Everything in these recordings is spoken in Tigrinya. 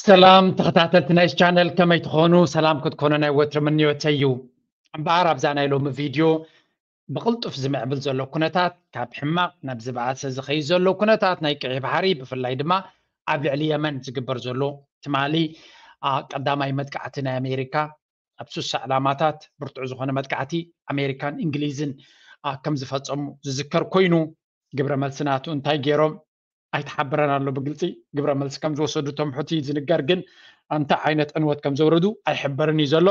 ሰላም ተኸታተልቲ ናይ ቻነል፣ ከመይ ትኾኑ? ሰላም ክትኮኑ ናይ ወትሪ ምንዮተይ እዩ። እምበኣር ኣብዛ ናይ ሎሚ ቪድዮ ብቕልጡፍ ዝምዕብል ዘሎ ኩነታት ካብ ሕማቕ ናብ ዝበኣሰ ዝኸይድ ዘሎ ኩነታት ናይ ቀይሕ ባሕሪ፣ ብፍላይ ድማ ኣብ ልዕሊ የመን ዝግበር ዘሎ ትማሊ፣ አ፣ ቀዳማይ መጥቃዕቲ ናይ ኣሜሪካ፣ ኣብ ሱሳ ዕላማታት ብርቱዕ ዝኾነ መጥቃዕቲ ኣሜሪካን እንግሊዝን፣ አ፣ ከም ዝፈጸሙ ዝዝከር ኮይኑ፣ ግብረ መልሲ ናቱ እንታይ ገይሮም? ኣይተሓበረን ኣሎ። ብግልጺ ግብረ መልሲ ከም ዝወሰዱ እቶም ሑቲ ዝንገር፣ ግን እንታይ ዓይነት ዕንወት ከም ዘውረዱ ኣይሕበርን እዩ ዘሎ።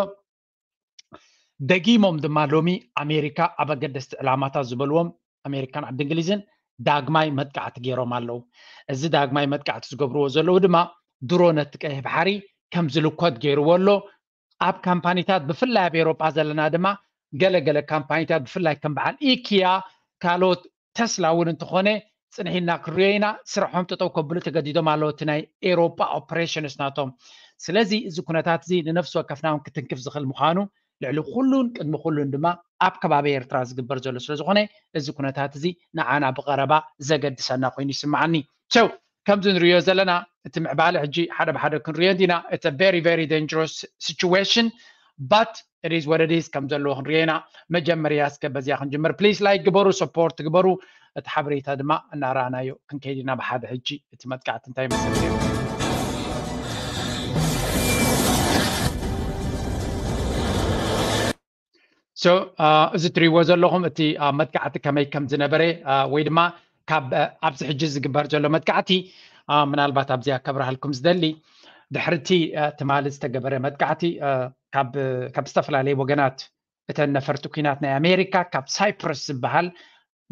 ደጊሞም ድማ ሎሚ ኣሜሪካ ኣብ ኣገደስቲ ዕላማታት ዝበልዎም ኣሜሪካን ዓዲ እንግሊዝን ዳግማይ መጥቃዕቲ ገይሮም ኣለዉ። እዚ ዳግማይ መጥቃዕቲ ዝገብርዎ ዘለዉ ድማ ድሮ ነቲ ቀይሕ ባሕሪ ከም ዝልኮት ገይርዎ ኣሎ። ኣብ ካምፓኒታት ብፍላይ ኣብ ኤውሮጳ ዘለና ድማ ገለ ገለ ካምፓኒታት ብፍላይ ከም በዓል ኢኪያ ካልኦት ተስላ እውን እንተኾነ ጽንሒልና ክንሪኦ ኢና። ስርሖም ጠጠው ከብሉ ተገዲዶም ኣለዉ። እቲ ናይ ኤውሮጳ ኦፕሬሽንስ ናቶም። ስለዚ እዚ ኩነታት እዚ ንነፍሲ ወከፍና እውን ክትንክፍ ዝኽእል ምዃኑ ልዕሊ ኩሉን ቅድሚ ኩሉን ድማ ኣብ ከባቢ ኤርትራ ዝግበር ዘሎ ስለ ዝኾነ እዚ ኩነታት እዚ ንዓና ብቐረባ ዘገድሰና ኮይኑ ይስምዓኒ። So ከምዚ ንሪኦ ዘለና እቲ ምዕባለ ሕጂ ሓደ ብሓደ ክንሪኦ እንዲና። It's a very very dangerous situation, but it is what it is ከም ዘለዎ ክንሪኦ ኢና። መጀመርያ እስከ በዚኣ ክንጅምር። ፕሊስ ላይክ ግበሩ፣ ሰፖርት ግበሩ። እቲ ሓበሬታ ድማ እናረኣናዮ ክንከይድ ኢና ብሓደ። ሕጂ እቲ መጥቃዕቲ እንታይ ይመስል ነይሩ? So አ፣ እዚ ትሪእዎ ዘለኹም እቲ አ፣ መጥቃዕቲ ከመይ ከም ዝነበረ አ፣ ወይ ድማ ካብ አ፣ ኣብዚ ሕጂ ዝግበር ዘሎ መጥቃዕቲ አ፣ ምናልባት ኣብዚኣ ከብርሃልኩም ዝደሊ ድሕርቲ አ፣ ትማሊ ዝተገበረ መጥቃዕቲ አ፣ ካብ ካብ ዝተፈላለዩ ወገናት እተን ነፈርቲ ኩናት ናይ ኣሜሪካ ካብ ሳይፕረስ ዝበሃል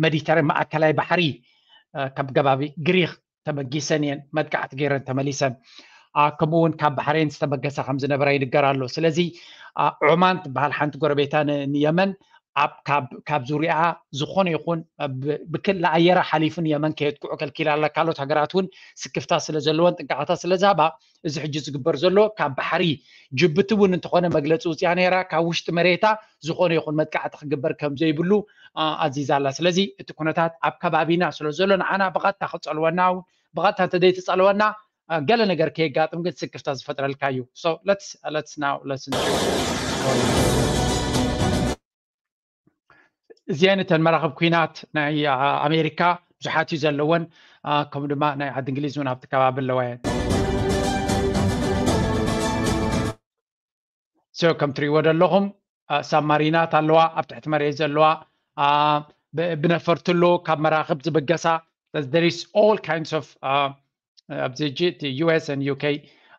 መዲተር ማእከላይ ባሕሪ አ፣ ካብ ገባቢ ግሪክ ተበጊሰን እየን መጥቃዕቲ ገይረን ተመሊሰን። አ፣ ከምኡ እውን ካብ ባሕሬን ዝተበገሳ ከም ዝነበራ ይንገር ኣሎ። ስለዚ አ፣ ዖማን ትበሃል ሓንቲ ጎረቤታ ን- ንየመን ኣብ ካብ ካብ ዙሪያ ዝኾነ ይኹን ብ- ብክሊ ኣየራ ሓሊፉ ንየመን ከየጥቅዑ ከልኪላ ኣላ። ካልኦት ሃገራት እውን ስክፍታ ስለ ዘለወን ጥንቃቐታት ስለ ዝሃባ እዚ ሕጂ ዝግበር ዘሎ ካብ ባሕሪ ጅቡቲ እውን እንተኾነ መግለፂ ውፅያ ነይራ። ካብ ውሽጢ መሬታ ዝኾነ ይኹን መጥቃዕቲ ክግበር ከም ዘይብሉ አ፣ ኣዚዛ ኣላ። ስለዚ እቲ ኩነታት ኣብ ከባቢና ስለ ዘሎ ንዓና ብቐጥታ ክፀልወና እውን ብቐጥታ እንተዘይተፀልወና አ፣ ገለ ነገር ከየጋጥም ግን ስክፍታ ዝፈጥረልካ እዩ። So let's let's now listen to እዚአን እተን መራኽብ ኩናት ናይ አ፣ ኣሜሪካ ብዙሓት እዩ ዘለወን አ፣ ከምኡ ድማ ናይ ዓዲ እንግሊዝ እውን ኣብቲ ከባቢ ኣለዋ እየን። So ከም ትሪእዎ ዘለኹም አ፣ ሳብማሪናት ኣለዋ ኣብ ትሕቲ መሬት ዘለዋ አ፣ ብ- ብነፈርቲ ኣሎ ካብ መራኽብ ዝብገሳ። There is all kinds of አ፣ ኣብዚ ሕጂ እቲ U S and U K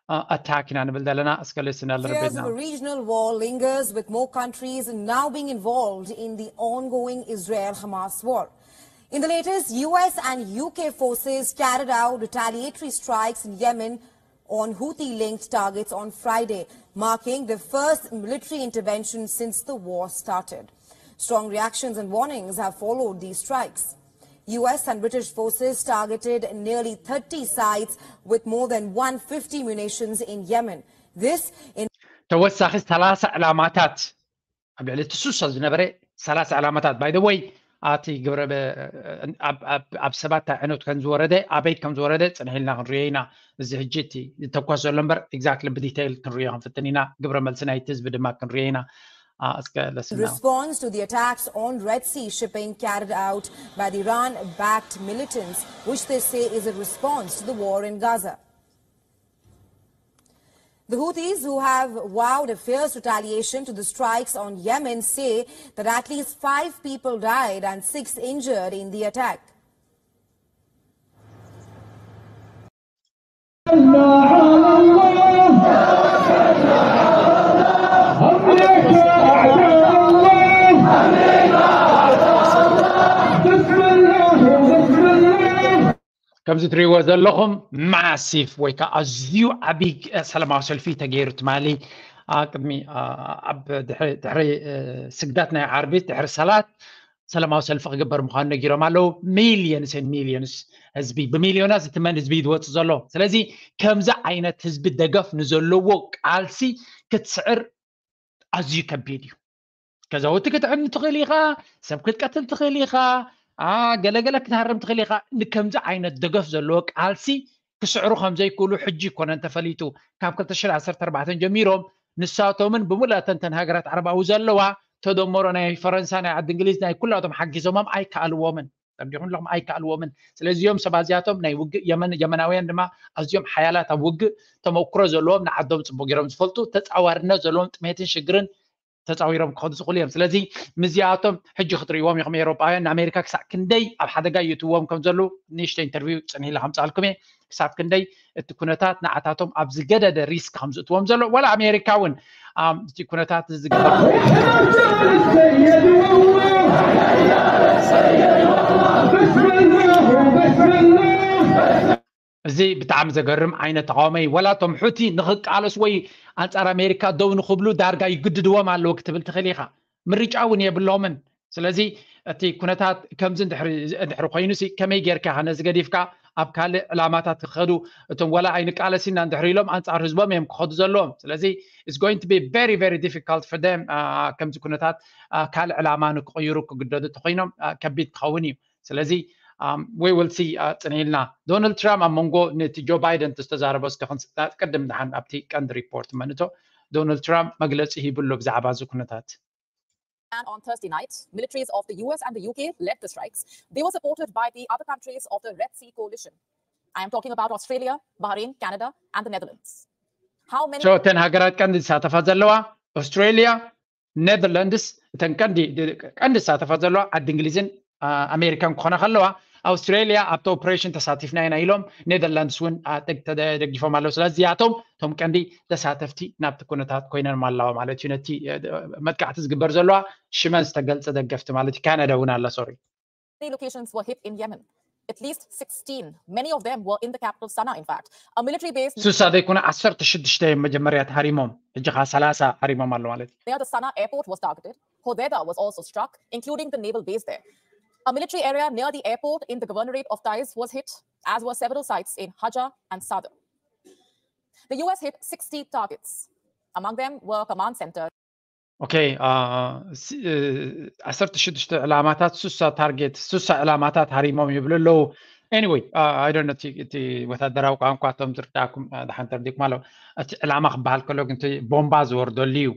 አ፣ ኣታክ ኢና ንብል ዘለና። እስከ listen a little bit Fears of now. A regional war lingers, with more countries now being involved in the ongoing Israel Hamas war. In the latest, U S and U K forces carried out retaliatory strikes in Yemen on Houthi linked targets on Friday, marking the first military intervention since the war started. Strong reactions and warnings have followed these strikes. U S and British forces targeted nearly thirty sites with more than one fifty munitions in Yemen. This in ተወሳኺ ሰላሳ ዕላማታት ኣብ ልዕሊ እቲ ሱሳ ዝነበረ ሰላሳ ዕላማታት። By the way ኣቲ ግብረ ኣብ ሰባት እንታይ ዕኖት ከም ዝወረደ ኣበይ ከም ዝወረደ ፅንሕ ኢልና ክንሪኦ ኢና። እዚ ሕጂ እቲ ዝተኮስ ዘሎ እምበር exactly ብዲቴይል ክንሪኦ ክንፍትን ኢና። ግብረ መልሲ ናይቲ ህዝቢ ድማ ክንሪኦ ኢና። እስከ In response to the attacks on Red Sea shipping carried out by the Iran-backed militants, which they say is a response to the war in Gaza. The Houthis, who have vowed a fierce retaliation to the strikes on Yemen, say that at least five people died and six injured in the attack. ከምዚ ትሪእዎ ዘለኹም ማሲቭ ወይ ከዓ ኣዝዩ ዓብዪ ሰላማዊ ሰልፊ ተገይሩ ትማሊ ቅድሚ ኣብ ድሕሪ ስግዳት ናይ ዓርቢ ድሕሪ ሰላት ሰላማዊ ሰልፊ ክግበር ምዃኑ ነጊሮም ኣለዉ። ሚልዮንስ ሚልዮንስ ህዝቢ ብሚልዮናት ዝትመን ህዝቢ ዝወፅእ ዘሎ። ስለዚ ከምዚ ዓይነት ህዝቢ ደገፍ ንዘለዎ ቃልሲ ክትስዕር ኣዝዩ ከቢድ እዩ። ገዛውቲ ክትዕን ትኽእል ኢኻ፣ ሰብ ክትቀትል ትኽእል ኢኻ፣ ገለገለ ክትሃርም ትኽእል ኢኻ። ንከምዚ ዓይነት ደገፍ ዘለዎ ቃልሲ ክስዕሩ ከም ዘይክእሉ ሕጂ ይኮነን ተፈሊጡ። ካብ ክልተ ሽሕን ዓሰርተ ኣርባዕተን ጀሚሮም ንሳቶምን ብምሉእ ተንተን ሃገራት ዓረባዊ ዘለዋ ተደመሮ ናይ ፈረንሳ፣ ናይ ዓዲ እንግሊዝ፣ ናይ ኩላቶም ሓጊዞሞም ኣይከኣልዎምን። ተረዲኹም ኣለኹም? ኣይከኣልዎምን። ስለዚ እዚኦም ሰባት እዚኣቶም ናይ ውግእ የመን፣ የመናውያን ድማ ኣዝዮም ሓያላት ኣብ ውግእ ተመክሮ ዘለዎም፣ ንዓዶም ጽቡቅ ገይሮም ዝፈልጡ፣ ተጻዋርነት ዘለዎም፣ ጥሜትን ሽግርን ተጻዊሮም ክኸዱ ዝኽእሉ እዮም። ስለዚ ምስዚኣቶም ሕጂ ክትርእይዎም ኢኹም። ኤውሮጳውያን ንኣሜሪካ ክሳዕ ክንደይ ኣብ ሓደጋ ይእትዎም ከም ዘለዉ ንእሽቶ ኢንተርቪው ጽንሕ ኢለ ከምጽኣልኩም እየ። ክሳብ ክንደይ እቲ ኩነታት ንዓታቶም ኣብ ዝገደደ ሪስክ ከም ዝእትዎም ዘሎ፣ ዋላ ኣሜሪካ እውን፣ ኣም፣ እቲ ኩነታት ዝግበር እዚ ብጣዕሚ ዘገርም ዓይነት ተቃውሞ እዩ። ዋላ እቶም ሑቲ ንኽቃለሱ ወይ ኣንጻር ኣሜሪካ ደው ንኽብሉ ዳርጋ ይግድድዎም ኣለዉ ክትብል ትኽእል ኢኻ። ምርጫ እውን የብሎምን። ስለዚ እቲ ኩነታት ከምዚ እንድሕሪ፣ እንድሕሪ ኮይኑ ሲ ከመይ ጌርካ ኢኻ ነዚ ገዲፍካ ኣብ ካልእ ዕላማታት ክኸዱ? እቶም ዋላ ኣይንቃለስ ኢና እንድሕሪ ኢሎም ኣንጻር ህዝቦም እዮም ክኸዱ ዘለዎም። ስለዚ it's going to be very, very difficult for them፣ አ፣ ከምዚ ኩነታት፣ አ፣ ካልእ ዕላማ ንክቕይሩ ክግደዱ እንተኾይኖም፣ አ፣ ከቢድ ክኸውን እዩ። ስለዚ፣ ኣም፣ we will see፣ አ፣ ጽንሕ ኢልና። ዶናልድ ትራምፕ ኣብ መንጎ ነቲ ጆ ባይደን ዝተዛረቦ እስከ ክንስ-፣ ቅድም ደሓን ኣብቲ ቀንዲ ሪፖርት መንእቶ ዶናልድ ትራምፕ መግለጺ ሂቡ ኣሎ ብዛዕባ እዚ ኩነታት። And on Thursday night, militaries of the U S and the U K led the strikes. They were supported by the other countries of the Red Sea Coalition. I am talking about Australia, Bahrain, Canada, and the Netherlands. How many So እተን ሃገራት ቀንዲ ዝሳተፋ ዘለዋ ኣውስትራልያ፣ ኔዘርላንድስ፣ እተን ቀንዲ፣ ቀንዲ ዝሳተፋ ዘለዋ ዓዲ እንግሊዝን፣ አ፣ ኣሜሪካን ክኾና ከለዋ፣ ኣውስትራልያ ኣብቲ ኦፕሬሽን ተሳቲፍና ኢና ኢሎም፣ ኔዘርላንድስ እውን፣ አ፣ ደግ-፣ ተደ-፣ ተደጊፎም ኣለዉ። ስለዚ እዚኣቶም እቶም ቀንዲ ተሳተፍቲ ናብቲ ኩነታት ኮይነን ኣለዋ ማለት እዩ። ነቲ፣ እ፣ መጥቃዕቲ ዝግበር ዘለዋ ሽመን ዝተገልጸ ደገፍቲ ማለት እዩ። ካናዳ እውን ኣላ፣ ሶሪ። Many locations were hit in Yemen. At least sixteen. Many of them were in the capital Sana'a, in fact. A military base ስሳ ዘይኮነ ዓሰርተ ሽዱሽተ እዮም መጀመርያ ተሃሪሞም፣ ሕጂ ኸዓ ሰላሳ ሃሪሞም ኣሎ ማለት እዩ። Near the Sana'a airport was targeted. Hodeidah was also struck, including the naval base there. A military area near the airport in the governorate of Taiz was hit, as were several sites in Hajar and Sadr. The U S hit sixty targets. Among them were command centers. ኦኬ፣ አ፣ ሲ-፣ እ፣ ዓሰርተ ሽዱሽተ ዕላማታት፣ ስሳ ታርጌት፣ ስሳ ዕላማታት ሃሪሞም ይብሉ ኣለዉ። Anyway, አ፣ I don't know፣ እቲ፣ እቲ ወታደራዊ ቋንቋ እቶም ዝርዳእኩም፣ አ፣ ደሓን ተረዲእኩም ኣለዉ። እቲ ዕላማ ክበሃል ከሎ ግን እቲ ቦምባ ዝወርደሉ እዩ።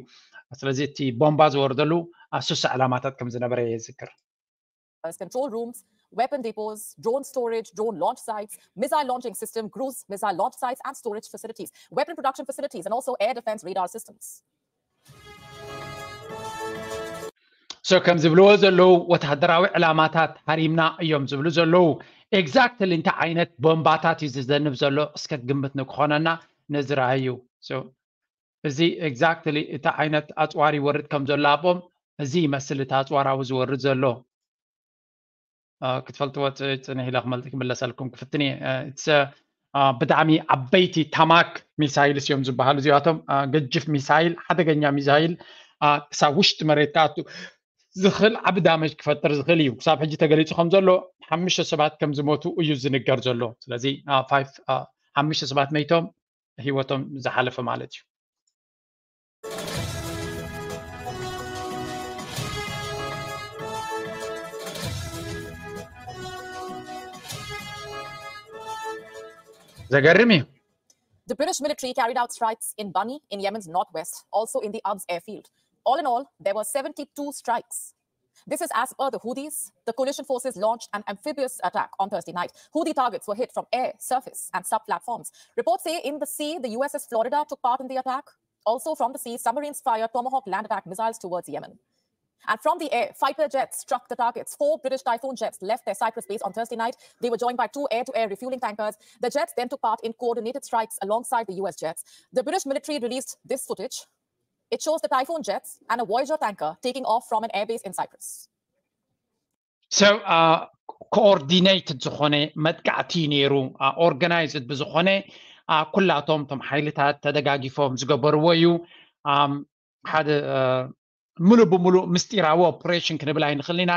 ስለዚ እቲ ቦምባ ዝወርደሉ፣ አ፣ ስሳ ዕላማታት ከም ዝነበረ የዝክር። Control rooms, weapon depots, drone storage, drone launch sites, missile launching system, cruise missile launch sites, and storage facilities, weapon production facilities, and also air defense radar systems. So ከም ዝብልዎ ዘለዉ ወታደራዊ ዕላማታት ሃሪምና እዮም ዝብሉ ዘለዉ። ኤግዛክትሊ እንታይ ዓይነት ቦምባታት እዩ ዝዘንብ ዘሎ እስከ ግምት ንክኾነና ነዚ ረኣዩ። So እዚ ኤግዛክትሊ እቲ ዓይነት ኣፅዋር ይወርድ ከም ዘሎ ኣብኦም፣ እዚ ይመስል እቲ ኣፅዋራዊ ዝወርድ ዘሎ። አ፣ ክትፈልጥዎ ጽ-፣ ጽንሕ ኢለ ክመል-፣ ክምለሰልኩም ክፍትን እየ። አ፣ it's a፣ አ፣ ብጣዕሚ ዓበይቲ ታማክ ሚሳይልስ እዮም ዝበሃሉ እዚኣቶም። አ፣ ገጅፍ ሚሳይል፣ ሓደገኛ ሚሳይል፣ አ፣ ክሳብ ውሽጢ መሬት ክኣቱ ዝኽእል ዓቢ ዳመጅ ክፈጥር ዝኽእል እዩ። ክሳብ ሕጂ ተገሊጹ ከም ዘሎ ሓሙሽተ ሰባት ከም ዝሞቱ እዩ ዝንገር ዘሎ። ስለዚ፣ አ፣ ፋይፍ፣ አ፣ ሓሙሽተ ሰባት መይቶም ህይወቶም ዝሓለፈ ማለት እዩ። ዘገርም እዩ። The British military carried out strikes in Bani in Yemen's northwest, also in the Abs airfield. All in all, there were seventy-two strikes. This is as per the Houthis. The coalition forces launched an amphibious attack on Thursday night. Houthi targets were hit from air, surface, and sub platforms. Reports say in the sea, the U S S Florida took part in the attack. Also from the sea, submarines fired Tomahawk land attack missiles towards Yemen. And from the air, fighter jets struck the targets. Four British Typhoon jets left their Cyprus base on Thursday night. They were joined by two air to air refueling tankers. The jets then took part in coordinated strikes alongside the U S jets. The British military released this footage. It shows the Typhoon jets and a Voyager tanker taking off from an airbase in Cyprus. So, uh, ኮኦርዲኔትድ ዝኾነ መጥቃዕቲ ነይሩ፣ ኦርጋናይዝድ ብዝኾነ፣ አ፣ ኩላቶም እቶም ሓይልታት ተደጋጊፎም ዝገበርዎ እዩ። ኣም፣ ሓደ፣ አ፣ ሙሉእ ብሙሉእ ምስጢራዊ ኦፕሬሽን ክንብል ኣይንኽእል ኢና።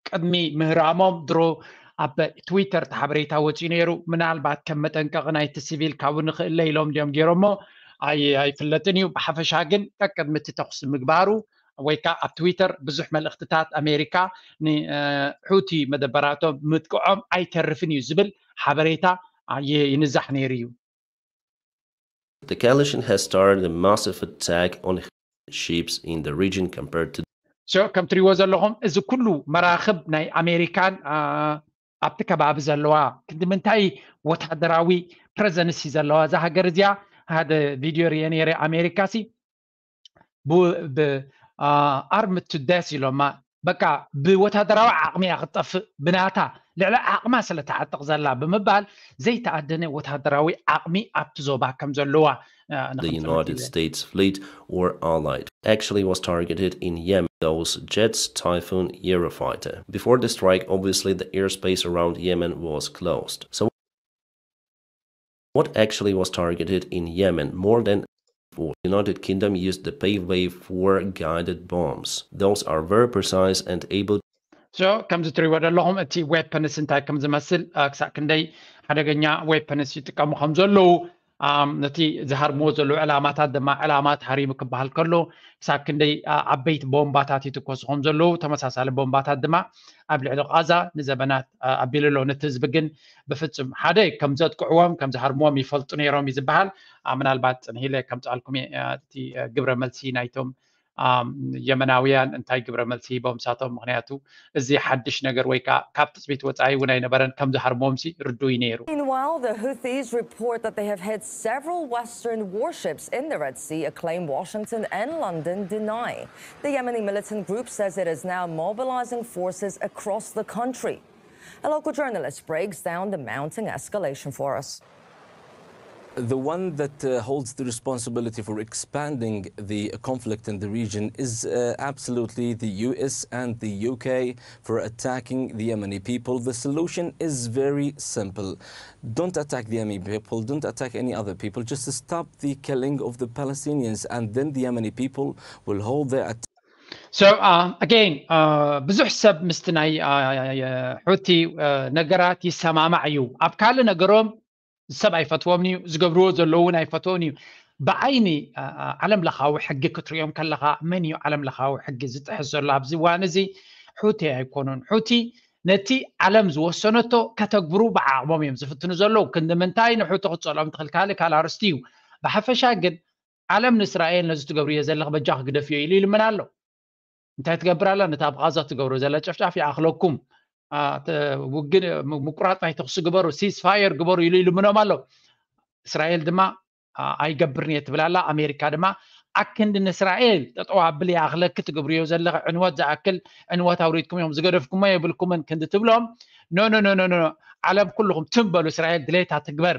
ቅድሚ ምህራሞም ድሮ ኣብ ትዊተር እቲ ሓበሬታ ወፂኡ ነይሩ። ምናልባት ከም መጠንቀቒ ናይቲ ሲቪል ካብኡ ንኽእለ ኢሎም ድዮም ገይሮሞ ኣይ-፣ ኣይፍለጥን እዩ። ብሓፈሻ ግን ቀቅድሚ እቲ ተኹሲ ምግባሩ ወይ ከዓ ኣብ ትዊተር ብዙሕ መልእኽትታት ኣሜሪካ ን-፣ እ፣ ሑቲ መደበራቶም ምጥቅዖም ኣይተርፍን እዩ ዝብል ሓበሬታ ይንዛሕ ነይሩ እዩ። The coalition has started a massive attack on ships in the region compared to So ከም ትሪዎ ዘለኹም እዚ ኩሉ መራኽብ ናይ ኣሜሪካን ኣብቲ ከባቢ ዘለዋ ክንዲ ምንታይ ወታደራዊ ፕረዘንሲ ዘለዋ እዛ ሃገር እዚኣ ሓደ ቪድዮ ርየ ነይረ። ኣሜሪካ ሲ armed to death ኢሎማ፣ በቃ ብወታደራዊ ዓቕሚ እያ ክትጠፍእ፣ ብናታ ልዕሊ ዓቕማ ስለ ትዓጥቕ ዘላ ብምባል ዘይተኣደነ ወታደራዊ ዓቕሚ ኣብቲ ዞባ ከም ዘለዋ the United States fleet or allied actually was targeted in Yemen. Those jets, Typhoon, Eurofighter. Before the strike, obviously the airspace around Yemen was closed. So what actually was targeted in Yemen? More than four. United Kingdom used the Pavewave four guided bombs. Those are very precise and able so ከምዚ ትሪእዎ ዘለኹም እቲ weapons እንታይ ከም ዝመስል ክሳብ ክንደይ ሓደገኛ weapons ይጥቀሙ ከም ዘለዉ ነቲ ዝሃርምዎ ዘለዉ ዕላማታት ድማ ዕላማ ተሃሪሙ ክበሃል ከሎ ክሳብ ክንደይ ዓበይቲ ቦምባታት ይትኮሱ ከም ዘለዉ ተመሳሳሊ ቦምባታት ድማ ኣብ ልዕሊ ቃዛ ንዘበናት ኣቢሉ ኣሎ። ነቲ ህዝቢ ግን ብፍጹም ሓደ ከም ዘጥቅዕዎም ከም ዝሃርምዎም ይፈልጡ ነይሮም እዩ ዝበሃል። ምናልባት ጽንሂለ ከምፅኣልኩም እቲ ግብረ መልሲ ናይቶም የመናውያን እንታይ ግብረ መልሲ ሂቦም ሳቶም ምክንያቱ እዚ ሓድሽ ነገር ወይ ከዓ ካብ ትፅቢት ወፃኢ እውን ኣይነበረን ከም ዝሃርሞም ሲ ርዱይ ነይሩ። Meanwhile, the Houthis report that they have hit several Western warships in the Red Sea, a claim Washington and London deny. The Yemeni militant group says it is now mobilizing forces across the country. A local journalist breaks down the mounting escalation for us. The one that uh, holds the responsibility for expanding the conflict in the region is uh, absolutely the U S and the U K for attacking the Yemeni people. The solution is very simple. Don't attack the Yemeni people, don't attack any other people. Just stop the killing of the Palestinians, and then the Yemeni people will hold their So uh, again, uh, ብዙሕ ሰብ ምስቲ ናይ ሑቲ ነገራት ይሰማማዕ እዩ። ኣብ ካልእ ነገሮም ሰብ ኣይፈትዎም እዩ፣ ዝገብርዎ ዘለዉ እውን ኣይፈትዎም እዩ። ብዓይኒ ዓለም ለኻዊ ሕጊ ክትሪኦም ከለኻ መን እዩ ዓለም ለኻዊ ሕጊ ዝጥሕስ ዘሎ ኣብዚ እዋን እዚ? ሑቲ ኣይኮኑን። ሑቲ ነቲ ዓለም ዝወሰነቶ ከተግብሩ ብዓቕሞም እዮም ዝፍትኑ ዘለዉ። ክንዲ ምንታይ ንሑቲ ክትጸልኦም ትኽእል ካልእ ካልእ ኣርስቲ እዩ። ብሓፈሻ ግን ዓለም ንእስራኤል ነዚ ትገብርዮ ዘለኽ በጃ ክግደፍዮ ኢሉ ይልምን ኣሎ። እንታይ ትገብር ኣላ? ነታ ኣብ ቓዛ ትገብሮ ዘላ ጨፍጫፍ ይኣኽለኩም፣ ውግን ምቁራፅ ናይ ተኽሲ ግበሩ፣ ሲስፋየር ግበሩ ኢሉ ይልምኖም ኣሎ። እስራኤል ድማ ኣይገብርን እየ ትብል ኣላ። ኣሜሪካ ድማ ኣክንዲ ንእስራኤል ጠጠው ኣብሊ ይኣኽለኪ ትገብርዮ ዘለኺ ዕንወት ዝኣክል ዕንወት ኣውሪድኩም እዮም ዝገደፍኩሞ የብልኩምን ክንዲ ትብሎም ኖ ኖ ኖ ኖ ዓለም ኩልኹም ትም በሉ እስራኤል ድሌታ ትግበር።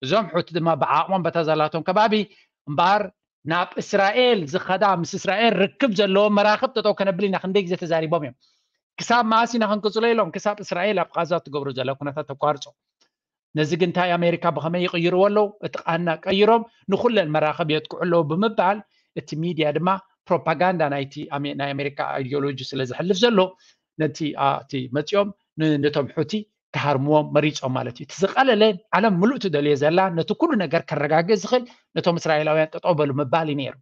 እዞም ሑቲ ድማ ብዓቕሞም በታ ዘላቶም ከባቢ እምበኣር ናብ እስራኤል ዝኸዳ ምስ እስራኤል ርክብ ዘለዎ መራኽብ ጠጠው ከነብል ኢና ክንደይ ግዜ ተዛሪቦም እዮም። ክሳብ መኣስ ኢና ክንቅፅሎ ኢሎም ክሳብ እስራኤል ኣብ ቃዛ ትገብሮ ዘላ ኩነታት ተቋርፆ። ነዚ ግን እንታይ ኣሜሪካ ብኸመይ ይቕይርዎ ኣለዉ? እቲ ቃና ቀይሮም ንኹለን መራኽብ የጥቅዑ ኣለዉ ብምባል እቲ ሚድያ ድማ ፕሮፓጋንዳ ናይቲ ናይ ኣሜሪካ ኣይዲዮሎጂ ስለ ዝሕልፍ ዘሎ ነቲ እቲ መፂኦም ነቶም ሑቲ ክሃርምዎም መሪፆም ማለት እዩ። እቲ ዝቐለለ ዓለም ምሉእ ትደልዮ ዘላ ነቲ ኩሉ ነገር ከረጋግእ ዝኽእል ነቶም እስራኤላውያን ጠጠው በሉ ምባል እዩ ነይሩ።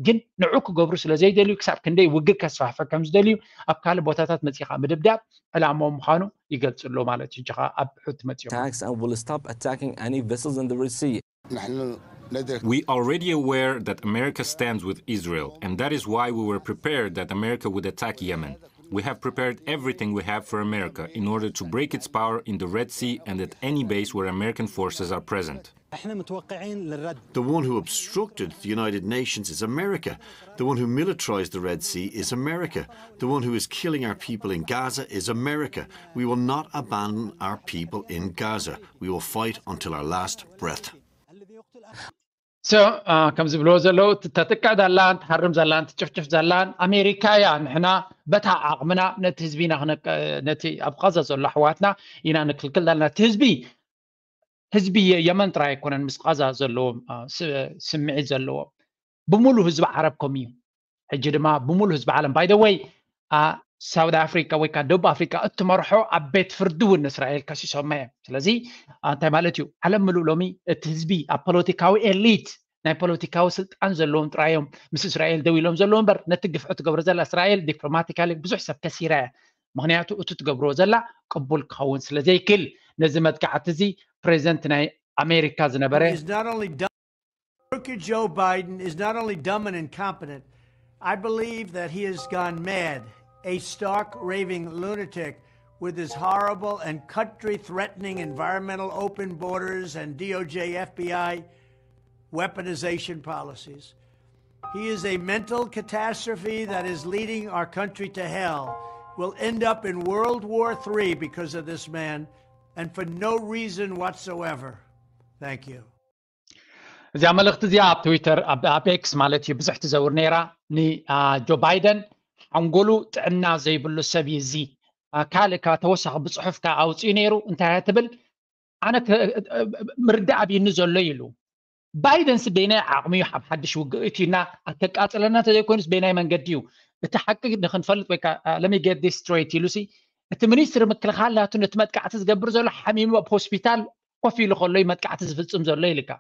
ግን ንዑ ክገብሩ ስለ ዘይደልዩ ክሳብ ክንደይ ውግእ ከስፋሕፍሕ ከም ዝደልዩ ኣብ ካልእ ቦታታት መፂኻ ምድብዳብ ዕላማኦም ምዃኑ ይገልፁ ኣሎ ማለት እዩ። እጅኻ ኣብ ሑቲ መፂኦም attacks and will stop attacking any vessels in the Red Sea. We already aware that America stands with Israel, and that is why we were prepared that America would attack Yemen. We have prepared everything we have for America in order to break its power in the Red Sea and at any base where American forces are present. احنا متوقعين للرد. The one who obstructed the United Nations is America. The one who militarized the Red Sea is America. The one who is killing our people in Gaza is America. We will not abandon our people in Gaza. We will fight until our last breath. So ከም ዝብልዎ ዘለዉ ተጥቅዕ ዘላን ትሃርም ዘላን ትጭፍጭፍ ዘላን ኣሜሪካ እያ። ንሕና በታ ዓቕምና ነቲ ህዝቢ ኢና ነቲ ኣብ ቃዛ ዘሎ ኣሕዋትና ኢና ንክልክል ዘለና። እቲ ህዝቢ ህዝቢ የመን ጥራይ ኣይኮነን ምስ ቃዛ ዘለዎም ስምዒት ዘለዎም ብሙሉ ህዝቢ ዓረብ ከም እዩ። ሕጂ ድማ ብሙሉ ህዝቢ ዓለም by the way ሳውት ኣፍሪካ ወይ ከዓ ደቡብ ኣፍሪካ እትመርሖ ኣብ ቤት ፍርዲ እውን ንእስራኤል ከሲሶማ እዮም። ስለዚ እንታይ ማለት እዩ? ዓለም ምሉእ ሎሚ እቲ ህዝቢ ኣብ ፖለቲካዊ ኤሊት ናይ ፖለቲካዊ ስልጣን ዘለዎም ጥራዮም ምስ እስራኤል ደው ኢሎም ዘለዉ እምበር ነቲ ግፍዒ ትገብሮ ዘላ እስራኤል ዲፕሎማቲካሊ ብዙሕ ሰብ ከሲራ እያ። ምክንያቱ እቲ ትገብርዎ ዘላ ቅቡል ክኸውን ስለ ዘይክል ነዚ መጥቃዕቲ እዚ ፕሬዚደንት ናይ ኣሜሪካ ዝነበረ is not only dumb, crooked Joe Biden is not only dumb and incompetent. I believe that he has gone mad, a stark raving lunatic with his horrible and country threatening environmental open borders and D O J F B I weaponization policies. He is a mental catastrophe that is leading our country to hell. We'll end up in World War Three because of this man, and for no reason whatsoever. Thank you. እዚኣ መልእኽቲ እዚኣ ኣብ ትዊተር ኣብ ኤክስ ማለት እዩ ብዙሕ ትዘውር ነይራ። ንጆ ባይደን ሓንጎሉ ጥዕና ዘይብሉ ሰብ እዩ። እዚ ካልእ ካብ ተወሳኺ ብፅሑፍ ከ ኣውፅኡ ነይሩ። እንታይ እያ ትብል? ኣነ ምርዳእ ኣብዩኒ ዘሎ ኢሉ። ባይደንስ በይናይ ዓቕሚ እዩ ኣብ ሓድሽ ውግእ እትዩና ኣተቃፅለና እንተዘይኮይኑስ በይናይ መንገዲ እዩ። እቲ ሓቂ ንክንፈልጥ ወይ let me get this straight ኢሉ ሲ እቲ ሚኒስትሪ ምክልኻል ናቱ ነቲ መጥቃዕቲ ዝገብር ዘሎ ሓሚሙ ኣብ ሆስፒታል ኮፍ ኢሉ ከሎ እዩ መጥቃዕቲ ዝፍፅም ዘሎ ኢልካ።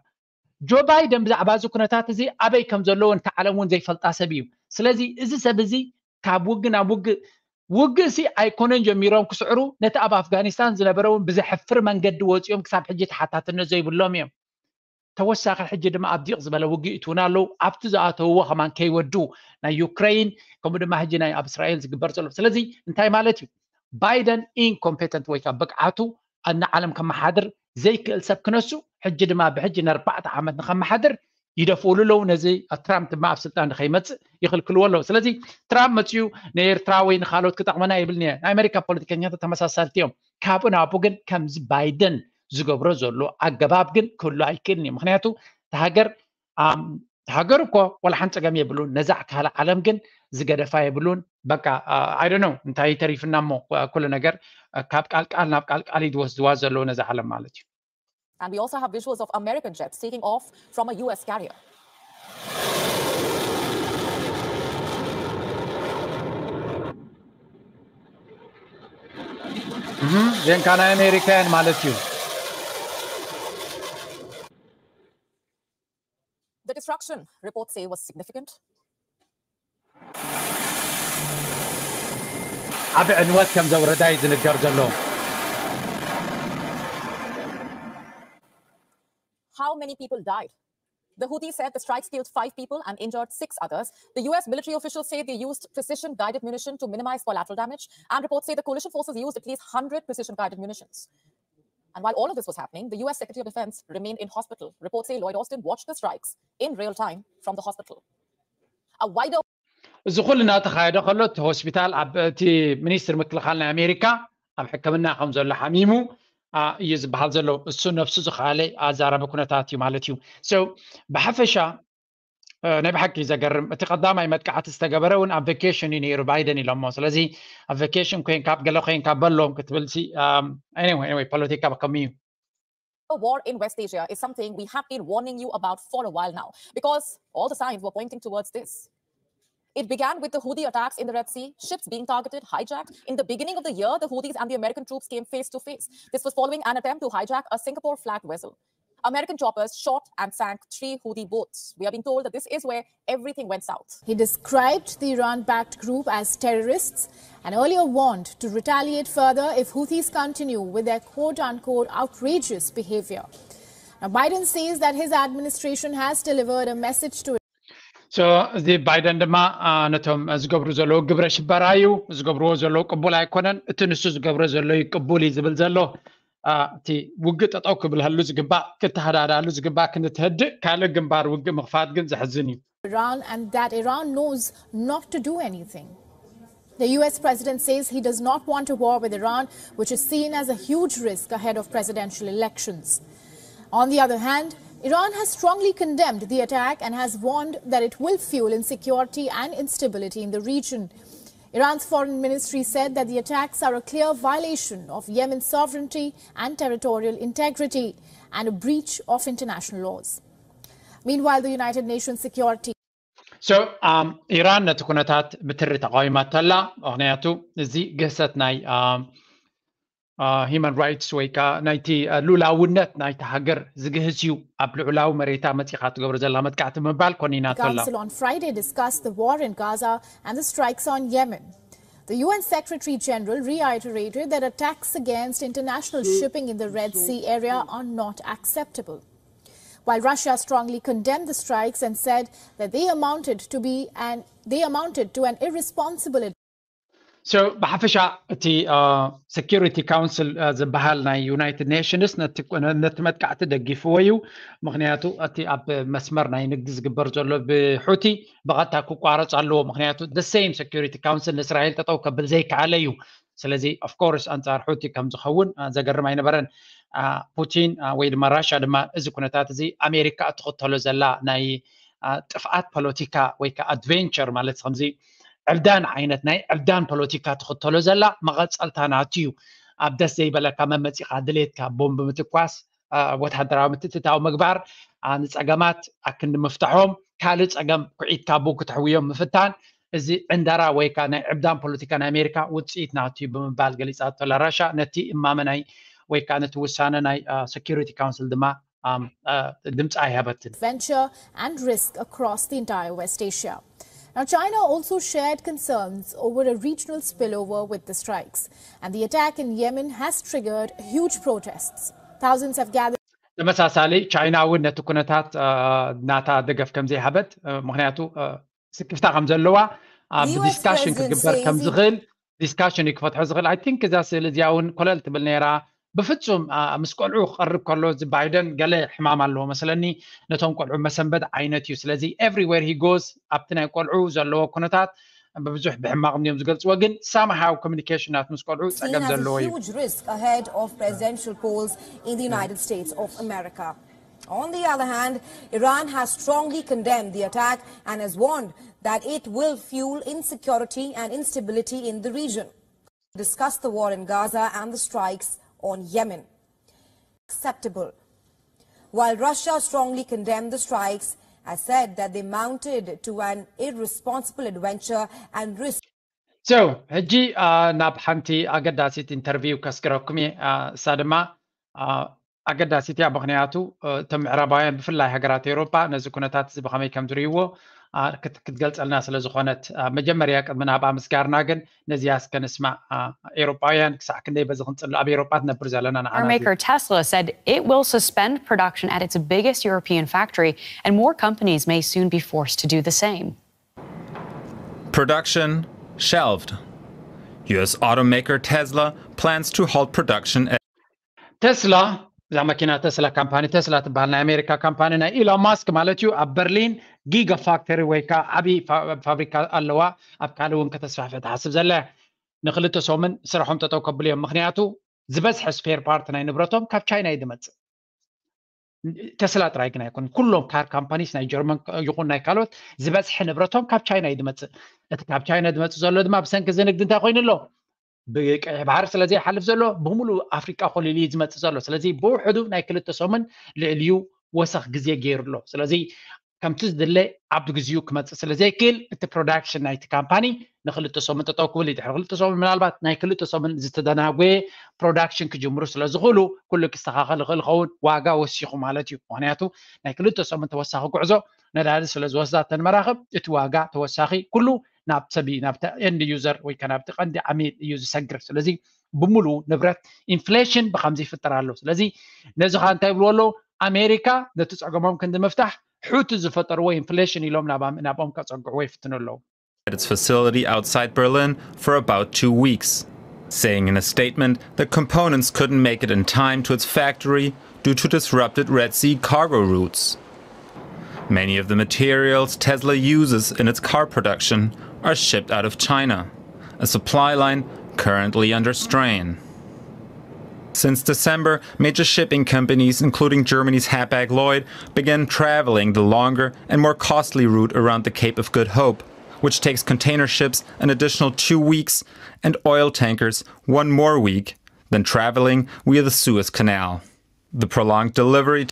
ጆ ባይደን ብዛዕባ እዚ ኩነታት እዚ ኣበይ ከም ዘለዎ ነቲ ዓለም እውን ዘይፈልጣ ሰብ እዩ። ስለዚ እዚ ሰብ እዚ ካብ ውግእ ናብ ውግእ ውግእ ሲ ኣይኮነን ጀሚሮም ክስዕሩ ነቲ ኣብ ኣፍጋኒስታን ዝነበረ እውን ብዘሕፍር መንገዲ ወፂኦም ክሳብ ሕጂ ተሓታትነት ዘይብሎም እዮም። ተወሳኺ ሕጂ ድማ ኣብ ዲቕ ዝበለ ውግእ ይእትውና ኣለዉ። ኣብቲ ዝኣተውዎ ከማን ከይወዱ ናይ ዩክሬን ከምኡ ድማ ሕጂ ናይ ኣብ እስራኤል ዝግበር ዘሎ። ስለዚ እንታይ ማለት እዩ? ባይደን ኢንኮምፔተንት ወይ ከዓ ብቅዓቱ ንዓለም ከመሓድር ዘይክእል ሰብ ክነሱ ሕጂ ድማ ብሕጂ ንኣርባዕተ ዓመት ንከመሓድር ይደፍኡሉ ኣለዉ። ነዚ ትራምፕ ድማ ኣብ ስልጣን ንከይመፅእ ይኽልክልዎ ኣለዉ። ስለዚ ትራምፕ መፅዩ ንኤርትራ ወይ ንካልኦት ክጠቕመና ይብልን እየ። ናይ ኣሜሪካ ፖለቲከኛታት ተመሳሳልቲ እዮም። ካብኡ ናብኡ ግን ከምዚ ባይደን ዝገብሮ ዘሎ ኣገባብ ግን ክህሉ ኣይክእልን እዩ። ምክንያቱ እታ ሃገር ሃገር እኮ ወላ ሓንቲ ፀገም የብሉን። ነዛ ካልእ ዓለም ግን ዝገደፋ የብሉን። በቃ I don't know እንታይ ተሪፍና እሞ ኩሉ ነገር ካብ ቃልቃል ናብ ቃልቃል ይወስድዋ ዘለዉ ነዛ ዓለም ማለት እዩ። And we also have visuals of American jets taking off from a U S carrier. ዜንካ ናይ ኣሜሪካያን ማለት እዩ። The destruction, reports say, was significant. ዓቢ ዕንወት ከም ዘውረዳ እዩ ዝንገር ዘሎ። How many people died? The Houthis said the strikes killed five people and injured six others. The U S military officials say they used precision guided munition to minimize collateral damage, and reports say the coalition forces used at least one hundred precision guided munitions. And while all of this was happening, the U S Secretary of Defense remained in hospital. Reports say Lloyd Austin watched the strikes in real time from the hospital. A wider እዚ ኩሉ እናተኻየደ ከሎ እቲ ሆስፒታል ኣብ እቲ ሚኒስትር ምክልኻል ናይ ኣሜሪካ ኣብ ሕክምና ከም ዘሎ ሓሚሙ እዩ ዝበሃል ዘሎ። እሱ ነፍሱ ዝኸኣለ ኣዛራቢ ኩነታት እዩ ማለት እዩ። So ብሓፈሻ ናይ ብሓቂ ዘገርም። እቲ ቀዳማይ መጥቃዕቲ ዝተገበረ እውን ኣብ ቬኬሽን እዩ ነይሩ ባይደን ኢሎሞ። ስለዚ ኣብ ቬኬሽን ኮይንካ ኣብ ገለ ኮይንካ በሎም ክትብል ሲ anyway, anyway ፖለቲካ ከምኡ እዩ። The war in West Asia is something we have been warning you about for a while now because all the signs were pointing towards this. It began with the Houthi attacks in the Red Sea, ships being targeted, hijacked. In the beginning of the year, the Houthis and the American troops came face to face. This was following an attempt to hijack a Singapore flagged vessel. American choppers shot and sank three Houthi boats. We are being told that this is where everything went south. He described the Iran backed group as terrorists and earlier warned to retaliate further if Houthis continue with their quote unquote outrageous behavior. Now, Biden says that his administration has delivered a message to So እዚ ባይደን ድማ ነቶም ዝገብሩ ዘለዉ ግብረ ሽበራ እዩ። ዝገብርዎ ዘለዉ ቅቡል ኣይኮነን። እቲ ንሱ ዝገብሮ ዘሎ እዩ ቅቡል እዩ ዝብል ዘሎ። እቲ ውግእ ጠጠው ክብልሃሉ ዝግባእ፣ ክተሃዳዳሉ ዝግባእ፣ ክንትህድእ ካልእ ግንባር ውግእ ምኽፋት ግን ዘሕዝን እዩ። Iran and that Iran knows not to do anything. The U S president says he does not want a war with Iran, which is seen as a huge risk ahead of presidential elections. On the other hand, Iran has strongly condemned the attack and has warned that it will fuel insecurity and instability in the region. Iran's foreign ministry said that the attacks are a clear violation of Yemen's sovereignty and territorial integrity and a breach of international laws. Meanwhile, the United Nations Security So ኢራን ነቲ ኩነታት ብትሪ ተቃዊማቶ ኣላ። ምክንያቱ እዚ ግህሰት ናይ human rights ወይ ከዓ ናይቲ ሉላውነት ናይቲ ሃገር ዝግህስ እዩ፣ ኣብ ልዑላዊ መሬታ መፂኻ ትገብሮ ዘላ መጥቃዕቲ ምባል ኮኒናቶ ኣላ። Council on Friday discussed the war in Gaza and the strikes on Yemen. The U N Secretary General reiterated that attacks against international shipping in the Red Sea area are not acceptable. While Russia strongly condemned the strikes and said that they amounted to be an they amounted to an irresponsible So ብሓፈሻ እቲ Security Council ዝበሃል ናይ United Nations ነቲ መጥቃዕቲ ደጊፍዎ እዩ። ምክንያቱ እቲ ኣብ መስመር ናይ ንግዲ ዝግበር ዘሎ ብሑቲ ብቐጥታ ክቋረፅ ኣለዎ። ምክንያቱ the same Security Council ንእስራኤል ጠጠው ከብል ዘይከኣለ እዩ። ስለዚ of course ኣንፃር ሑቲ ከም ዝኸውን ዘገርም ኣይነበረን። ፑቲን ወይ ድማ ራሻ ድማ እዚ ኩነታት እዚ ኣሜሪካ እትኽተሎ ዘላ ናይ ጥፍኣት ፖለቲካ ወይ ከዓ adventure ማለት ከምዚ ዕብዳን ዓይነት ናይ ዕብዳን ፖለቲካ ትኽተሎ ዘላ መቐፀልታ ናቱ እዩ። ኣብ ደስ ዘይበለካ መመፂኻ ድሌትካ ቦምብ ምትኳስ፣ ወታደራዊ ምትእትታው ምግባር፣ ንፀገማት ኣክንዲ ምፍታሖም፣ ካልእ ፀገም ኩዒትካ ብኡ ክተሕውዮም ምፍታን፣ እዚ ዕንደራ ወይ ከዓ ናይ ዕብዳን ፖለቲካ ናይ ኣሜሪካ ውፅኢት ናቱ እዩ ብምባል ገሊፃቶ ኣላ ራሻ። ነቲ እማመ ናይ ወይ ከዓ ነቲ ውሳነ ናይ Security Council ድማ ድምፂ ኣይሃበትን። Venture and risk across the entire West Asia. Now, China also shared concerns over a regional spillover with the strikes, and the attack in Yemen has triggered huge protests. Thousands have gathered. ተመሳሳሊ ቻይና እውን ነቲ ኩነታት ናታ ደገፍ ከም ዘይሃበት፣ ምክንያቱ ስክፍታ ከም ዘለዋ ኣብ discussion ክግበር ከም ዝኽእል discussion እዩ ክፈትሖ ዝኽእል። I think እዛ ስእሊ እዚኣ እውን ኮለል ትብል ነይራ። ብፍጹም ምስ ቆልዑ ክቐርብ ከሎ እዚ ባይደን ገለ ሕማም ኣለዎ መስለኒ፣ ነቶም ቆልዑ መሰንበት ዓይነት እዩ። ስለዚ everywhere he goes ኣብቲ ናይ ቆልዑ ዘለዎ ኩነታት ብብዙሕ ብሕማቕ እዮም ዝገልፅዎ፣ ግን somehow communication ናት ምስ ቆልዑ ፀገም ዘለዎ እዩ። Huge risk ahead of presidential polls in the United States of America. On the other hand, Iran has strongly condemned the attack and has warned that it will fuel insecurity and instability in the region. Discuss the war in Gaza and the strikes on Yemen. Acceptable. While Russia strongly condemned the strikes, has said that they mounted to an irresponsible adventure and risk. So ሕጂ ናብ ሓንቲ ኣገዳሲት interview ከስግረኩም እየ። እሳ ድማ ኣገዳሲት እያ፣ ምክንያቱ እቶም ምዕራባውያን ብፍላይ ሃገራት ኤውሮጳ ነዚ ኩነታት እዚ ብኸመይ ከም ዝርእይዎ ክትገልፀልና ስለ ዝኾነት፣ መጀመርያ ቅድሚ ናብኣ ምስጋርና ግን ነዚኣ እስከ ንስማዕ። ኤውሮጳውያን ክሳዕ ክንደይ በዚ ክንፅል ኣብ ኤውሮጳ ትነብር ዘለና ንዓና Automaker Tesla said it will suspend production at its biggest European factory, and more companies may soon be forced to do the same. Production shelved. U S automaker Tesla plans to halt production at ቴስላ፣ እዛ መኪና ቴስላ ካምፓኒ፣ ቴስላ ትበሃል ናይ ኣሜሪካ ካምፓኒ ናይ ኢሎን ማስክ ማለት እዩ። ኣብ በርሊን ጊጋ ፋክተሪ ወይ ከዓ ዓብዪ ፋብሪካ ኣለዋ። ኣብ ካልእ እውን ከተስፋሕፍሕ ትሓስብ ዘላ እያ። ንክልተ ሰሙን ስርሖም ጠጠው ከብሉ እዮም። ምክንያቱ ዝበዝሐ spare part ናይ ንብረቶም ካብ ቻይና እዩ ዝመፅእ። ቴስላ ጥራይ ግን ኣይኮነን፣ ኩሎም car companies ናይ ጀርመን ይኹን ናይ ካልኦት ዝበዝሐ ንብረቶም ካብ ቻይና እዩ ዝመፅእ። እቲ ካብ ቻይና ዝመፅእ ዘሎ ድማ ብሰንኪ እዚ ንግዲ እንታይ ኮይኑ ኣሎ? ብቀይሕ ባሕሪ ስለ ዘይሓልፍ ዘሎ ብምሉእ ኣፍሪቃ ኮሊሉ እዩ ዝመፅእ ዘሎ። ስለዚ ብውሕዱ ናይ ክልተ ሰሙን ልዕሊኡ ወሰኽ ግዜ ገይሩ ኣሎ። ስለዚ ከምቲ ዝድለ ኣብ ግዜኡ ክመፅእ ስለ ዘይክእል እቲ production ናይቲ ካምፓኒ ንክልተ ሰሙን ጠጠው ክብል እዩ። ድሕሪ ክልተ ሰሙን ምናልባት ናይ ክልተ ሰሙን ዝተደናጎየ production ክጅምሩ ስለ ዝኽእሉ ኩሉ ክስተኻኸል ይኽእል ይኸውን። ዋጋ ወሲኹ ማለት እዩ። ምክንያቱ ናይ ክልተ ሰሙን ተወሳኺ ጉዕዞ ነዳዲ ስለ ዝወስዳ እተን መራኽብ እቲ ዋጋ ተወሳኺ ኩሉ ናብ ሰብ እዩ፣ ናብቲ end user ወይ ከዓ ናብቲ ቀንዲ ዓሚል እዩ ዝሰግር። ስለዚ ብምሉኡ ንብረት ኢንፍሌሽን ብከምዚ ይፍጠር ኣሎ። ስለዚ ነዚ ከዓ እንታይ ይብልዎ ኣለዉ? ኣሜሪካ ነቲ ፀገሞም ክንዲ ምፍታሕ ሑቲ ዝፈጠርዎ ኢንፍሌሽን ኢሎም ናባም- ናብኦም ከፀግዕዎ ይፍትኑ ኣለዉ። at its facility outside Berlin for about two weeks, saying in a statement that components couldn't make it in time to its factory due to disrupted Red Sea cargo routes. Many of the materials Tesla uses in its car production are shipped out of China, a supply line currently under strain. Since December, major shipping companies, including Germany's Hapag Lloyd, began traveling the longer and more costly route around the Cape of Good Hope, which takes container ships an additional two weeks and oil tankers one more week than traveling via the Suez Canal. The prolonged delivery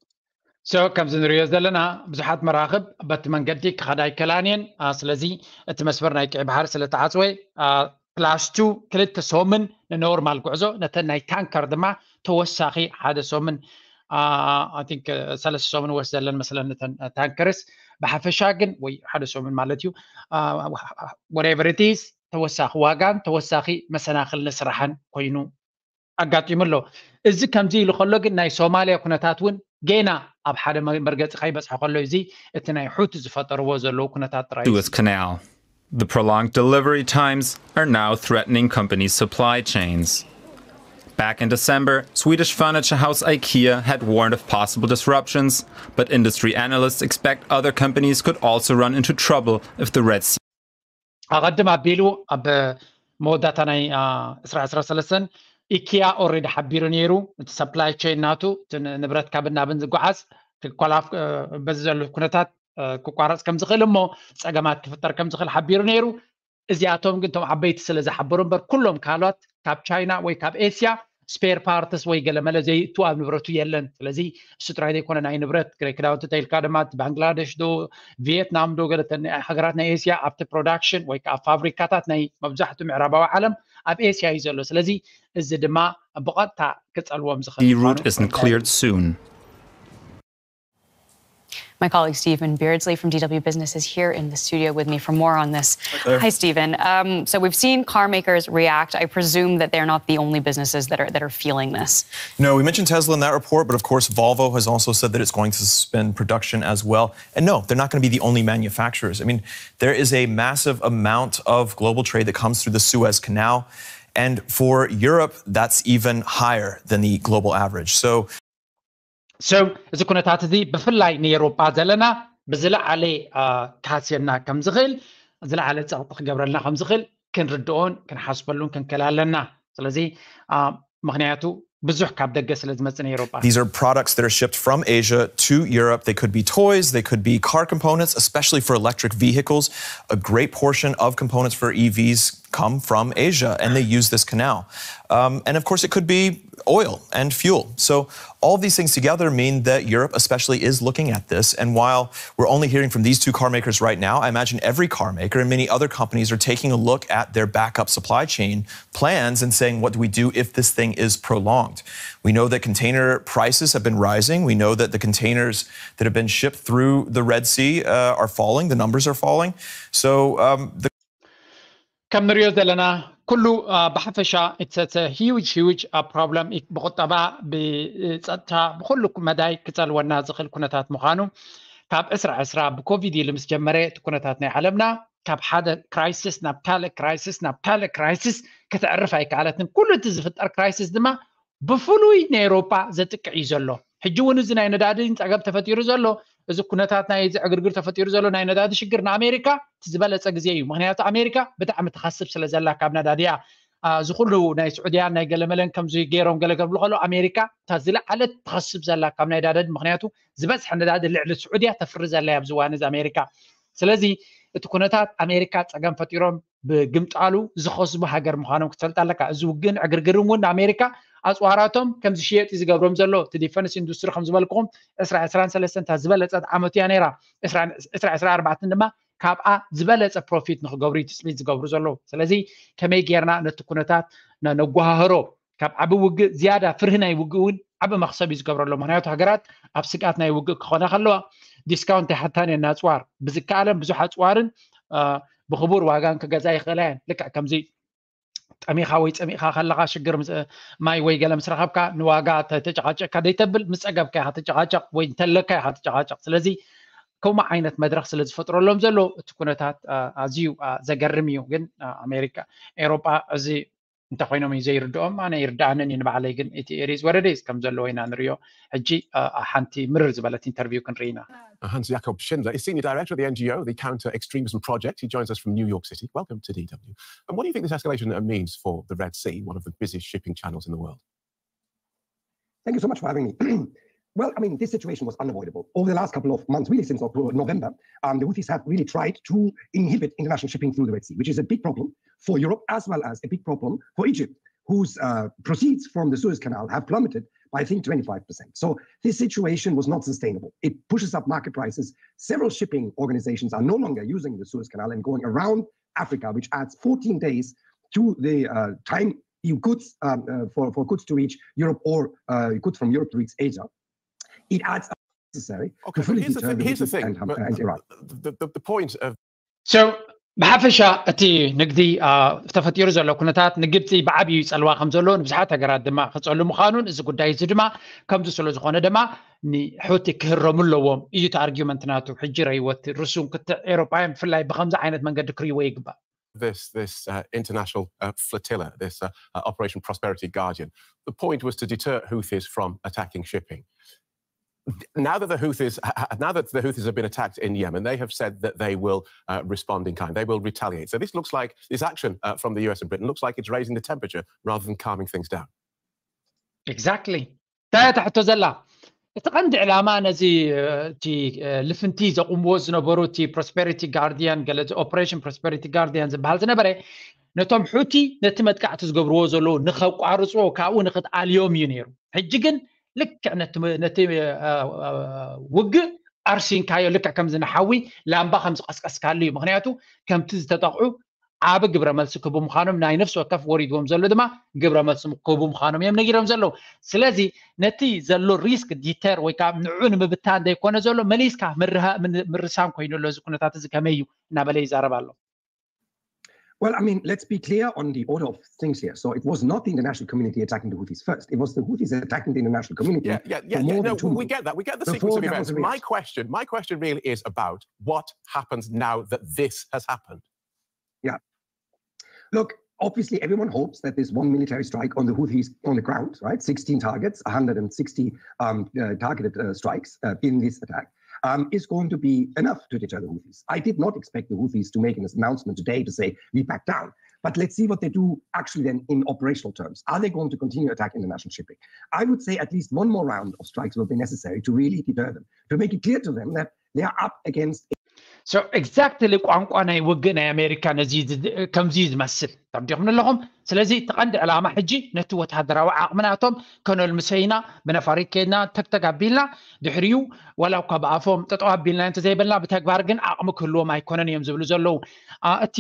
So ከምዚ ንሪኦ ዘለና ብዙሓት መራኽብ በቲ መንገዲ ክኸዳ ኣይከላን እየን። ስለዚ እቲ መስመር ናይ ቀይ ባሕሪ ስለ ተዓፅወ plus two ክልተ ሰሙን ንኖርማል ጉዕዞ፣ ነተን ናይ ታንከር ድማ ተወሳኺ ሓደ ሰሙን፣ I think ሰለስተ ሰሙን ወስደለን መስለን ነተን ታንከርስ። ብሓፈሻ ግን ወይ ሓደ ሰሙን ማለት እዩ፣ whatever it is ተወሳኺ ዋጋን ተወሳኺ መሰናኽል ንስራሕን ኮይኑ ኣጋጢሙ ኣሎ። እዚ ከምዚ ኢሉ ከሎ ግን ናይ ሶማልያ ኩነታት እውን ገና ኣብ ሓደ መ- መርገፂ ከይበፅሐ ከሎ እዚ እቲ ናይ ሑቲ ዝፈጠርዎ ዘለዉ ኩነታት ጥራይ እዩ። Suez Canal. The prolonged delivery times are now threatening companies' supply chains. Back in December, Swedish furniture house IKEA had warned of possible disruptions, but industry analysts expect other companies could also run into trouble if the Red Sea ኣቐድም ኣቢሉ ኣብ መወዳእታ ናይ እስራ ዕስራ ሰለስተን ኢኪያ ኦሬዲ ሓቢሩ ነይሩ። እቲ ሰፕላይ ቸይን ናቱ እቲ ንብረት ካብን ናብን ዝጓዓዝ ክኮላፍ በዚ ዘሎ ኩነታት ክቋረፅ ከም ዝኽእል እሞ ፀገማት ክፍጠር ከም ዝኽእል ሓቢሩ ነይሩ። እዚኣቶም ግን እቶም ዓበይቲ ስለ ዝሓበሩ እምበር ኩሎም ካልኦት ካብ ቻይና ወይ ካብ ኤስያ ስፔር ፓርትስ ወይ ገለመለ ዘይእቱ ኣብ ንብረቱ የለን። ስለዚ እሱ ጥራይ ዘይኮነ ናይ ንብረት ግሬ ክዳውንቲ ተይልካ ድማ እቲ ባንግላደሽ ዶ ቪየትናም ዶ ገለተን ሃገራት ናይ ኤስያ ኣብቲ ፕሮዳክሽን ወይ ከዓ ፋብሪካታት ናይ መብዛሕትኡ ምዕራባዊ ዓለም ኣብ ኤስያ እዩ ዘሎ። ስለዚ እዚ ድማ ብቐጥታ ክፀልዎም ዝኽእል route isn't cleared soon. My colleague Stephen Beardsley from D W Business is here in the studio with me for more on this. Hi, Stephen. Um, so we've seen car makers react. I presume that they're not the only businesses that are that are feeling this. No, we mentioned Tesla in that report, but of course Volvo has also said that it's going to suspend production as well. And no, they're not going to be the only manufacturers. I mean, there is a massive amount of global trade that comes through the Suez Canal. And for Europe, that's even higher than the global average. So so እዚ ኩነታት እዚ ብፍላይ ንኤሮጳ ዘለና ብዝለዓለ ካስየና ከም ዝኽእል ዝለዓለ ፀቕጢ ክገብረልና ከም ዝኽእል ክንርድኦን ክንሓስበሉን ክንክእል ኣለና። ስለዚ ምክንያቱ ብዙሕ ካብ ደገ ስለ ዝመፅእ ንኤሮጳ These are products that are shipped from Asia to Europe. They could be toys, they could be car components, especially for electric vehicles. A great portion of components for E Vs come from Asia, and they use this canal. Um, and of course, it could be oil and fuel. So all of these things together mean that Europe especially is looking at this. And while we're only hearing from these two car makers right now, I imagine every car maker and many other companies are taking a look at their backup supply chain plans and saying, what do we do if this thing is prolonged? We know that container prices have been rising. We know that the containers that have been shipped through the Red Sea uh, are falling. The numbers are falling. So um, the ከም ንሪኦ ዘለና ኩሉ ብሓፈሻ it's a huge huge problem ብቁጠባ ብፀጥታ ብኩሉ መዳይ ክፀልወና ዝኽእል ኩነታት ምዃኑ ካብ ዕስራ ዕስራ ብኮቪድ ኢሉ ምስ ጀመረ እቲ ኩነታት ናይ ዓለምና ካብ ሓደ ክራይሲስ ናብ ካልእ ክራይሲስ ናብ ካልእ ክራይሲስ ከተዕርፍ ኣይከኣለትን። ኩሉ እቲ ዝፍጠር ክራይሲስ ድማ ብፍሉይ ንኤሮጳ ዘጥቅዕ እዩ ዘሎ። ሕጂ እውን እዚ ናይ ነዳዲ ፀገም ተፈጢሩ ዘሎ እዚ ኩነታት ናይ እዚ ዕግርግር ተፈጢሩ ዘሎ ናይ ነዳዲ ሽግር ንኣሜሪካ እቲ ዝበለፀ ግዜ እዩ። ምክንያቱ ኣሜሪካ ብጣዕሚ ትኸስብ ስለ ዘላ ካብ ነዳዲ እያ። እዚ ኩሉ ናይ ስዑድያን ናይ ገለመለን ከምዚ ገይሮም ገለ ገብሉ ከሎ ኣሜሪካ እታ ዝለዓለት ትኸስብ ዘላ ካብ ናይ ነዳዲ ምክንያቱ ዝበዝሐ ነዳዲ ልዕሊ ስዑድያ ተፍሪ ዘላ እያ ኣብዚ እዋን እዚ ኣሜሪካ። ስለዚ እቲ ኩነታት ኣሜሪካ ፀገም ፈጢሮም ብግምጣሉ ዝኸስቡ ሃገር ምዃኖም ክትፈልጥ ኣለካ። እዚ ውግእን ዕግርግርን እውን ንኣሜሪካ ኣፅዋራቶም ከም ዝሽየጥ እዩ ዝገብሮም ዘሎ። እቲ ዲፈንስ ኢንዱስትሪ ከም ዝበልክኹም ዕስራ ዕስራን ሰለስተን እታ ዝበለፀት ዓመት እያ ነይራ። ዕስራ ዕስራ ኣርባዕተን ድማ ካብኣ ዝበለፀ ፕሮፊት ንክገብሩ እዩ ትፅቢት ዝገብሩ ዘለዉ። ስለዚ ከመይ ጌርና ነቲ ኩነታት ነጓሃህሮ ካብ ዓቢ ውግእ ዝያዳ ፍርሂ ናይ ውግእ እውን ዓቢ መኽሰብ እዩ ዝገብረሎ። ምክንያቱ ሃገራት ኣብ ስግኣት ናይ ውግእ ክኾና ከለዋ ዲስካውንት ኣይሓታን እየን ንኣፅዋር ብዝከኣለን ብዙሕ ኣፅዋርን ብክቡር ዋጋን ክገዛ ይኽእላ እየን። ልክዕ ከምዚ ጠሚኻ ወይ ፀሚእኻ ከለኻ ሽግር ማይ ወይ ገለ ምስ ረኸብካ ንዋጋ ተጨቃጨቅካ ደይተብል ምስ ፀገብካ ኢኻ ትጨቃጨቅ ወይ እንተለካ ኢኻ ትጨቃጨቅ። ስለዚ ከምኡ ዓይነት መድረክ ስለ ዝፈጥረሎም ዘሎ እቲ ኩነታት ኣዝዩ ዘገርም እዩ። ግን ኣሜሪካ ኤሮጳ እዚ እንተኮይኖም እዩ ዘይርድኦም ኣነ ይርድኣንን እዩ ንባዕለይ። ግን እቲ it is what it is ከም ዘለዎ ኢና ንሪኦ። ሕጂ ሓንቲ ምርር ዝበለት ኢንተርቪው ክንርኢ ኢና። Hans Jakob Schindler is senior director of the N G O, the Counter Extremism Project. He joins us from New York City. Welcome to D W. And what do you think this escalation means for the Red Sea, one of the busiest shipping channels in the world? Thank you so much for having me. Well, I mean, this situation was unavoidable. Over the last couple of months, really since October, November, um, the Houthis have really tried to inhibit international shipping through the Red Sea, which is a big problem for Europe as well as a big problem for Egypt, whose uh, proceeds from the Suez Canal have plummeted by, I think, twenty-five percent. So this situation was not sustainable. It pushes up market prices. Several shipping organizations are no longer using the Suez Canal and going around Africa, which adds fourteen days to the uh, time you goods um, uh, for, for goods to reach Europe or uh, goods from Europe to reach Asia. It adds necessary okay, to fully here's, the thing, here's the thing. And, and Iran. The, the, the point of so ብሓፈሻ እቲ ንግዲ ተፈጢሩ ዘሎ ኩነታት ንግብፂ ብዓብዩ ይፀልዋ ከም ዘሎ ንብዙሓት ሃገራት ድማ ክፀሉ ምዃኑን እዚ ጉዳይ እዚ ድማ ከምዚ ስለ ዝኾነ ድማ ንሑቲ ክህረሙ ኣለዎም እዩ እቲ ኣርጊመንት ናቱ። ሕጂ ረይወት ርሱን ክትዕ ኤሮጳውያን ብፍላይ ብከምዚ ዓይነት መንገዲ ክርእይዎ ይግባእ። This this uh, international uh, flotilla, this uh, uh, Operation Prosperity Guardian. The point was to deter Houthis from attacking shipping. Now that the Houthis, now that the Houthis have been attacked in Yemen, they have said that they will uh, respond in kind. They will retaliate. So this looks like this action uh, from the U S and Britain looks like it's raising the temperature rather than calming things down. Exactly. እንታይ ትሕቶ ዘላ? እቲ ቀንዲ ዕላማ ነዚ እቲ ልፍንቲ ዘቑምዎ ዝነበሩ እቲ ፕሮስፐሪቲ ጋርዲያን ገለ ኦፕሬሽን ፕሮስፐሪቲ ጋርዲያን ዝበሃል ዝነበረ ነቶም ሑቲ ነቲ መጥቃዕቲ ዝገብርዎ ዘለዉ ንኸቋርፅዎ ካብኡ ንኽትኣልዮም እዩ ነይሩ። ሕጂ ግን ልክዕ ነቲ ውግእ ኣርሲንካዮ ልክዕ ከምዚ ንሓዊ ላምባ ከም ዝቀስቀስካሉ እዩ። ምክንያቱ ከምቲ ዝተጠቕዑ ዓቢ ግብረ መልሲ ክህቡ ምዃኖም ናይ ነፍሲ ወከፍ ወሪድዎም ዘሎ ድማ ግብረ መልሲ ክህቡ ምዃኖም እዮም ነጊሮም ዘለዉ። ስለዚ ነቲ ዘሎ ሪስክ ዲተር ወይ ከዓ ንዑ ንምብታን ዘይኮነ ዘሎ መሊስካ ምርሳን ኮይኑ ኣሎ። እዚ ኩነታት እዚ ከመይ እዩ እናበለ ይዛረብ ኣሎ። Well, I mean, let's be clear on the order of things here. So it was not the international community attacking the Houthis first. It was the Houthis attacking the international community. Yeah, yeah, yeah. yeah no, we get that. We get the sequence of events. My question, my question really is about what happens now that this has happened. Yeah. Look, obviously, everyone hopes that this one military strike on the Houthis on the ground, right? sixteen targets, one hundred sixty um, uh, targeted uh, strikes uh, in this attack. Um, is going to be enough to deter the Houthis. I did not expect the Houthis to make an announcement today to say, "We back down." But let's see what they do actually then in operational terms. Are they going to continue attacking international shipping? I would say at least one more round of strikes will be necessary to really deter them, to make it clear to them that they are up against so exactly ቋንቋ ናይ ውግእ ናይ ኣሜሪካ ነዚ ከምዚ ዝመስል ተርዲኹም ኣለኹም። ስለዚ እቲ ቀንዲ ዕላማ ሕጂ ነቲ ወታደራዊ ዓቕምናቶም ከነልምሰ ኢና፣ ብነፋሪት ከይድና ተግተግ ኣቢልና ድሕሪኡ ዋላ እኳ ብኣፎም ጠጠው ኣቢልና እንተዘይበልና ብተግባር ግን ዓቕሚ ክህልዎም ኣይኮነን እዮም ዝብሉ ዘለዉ። እቲ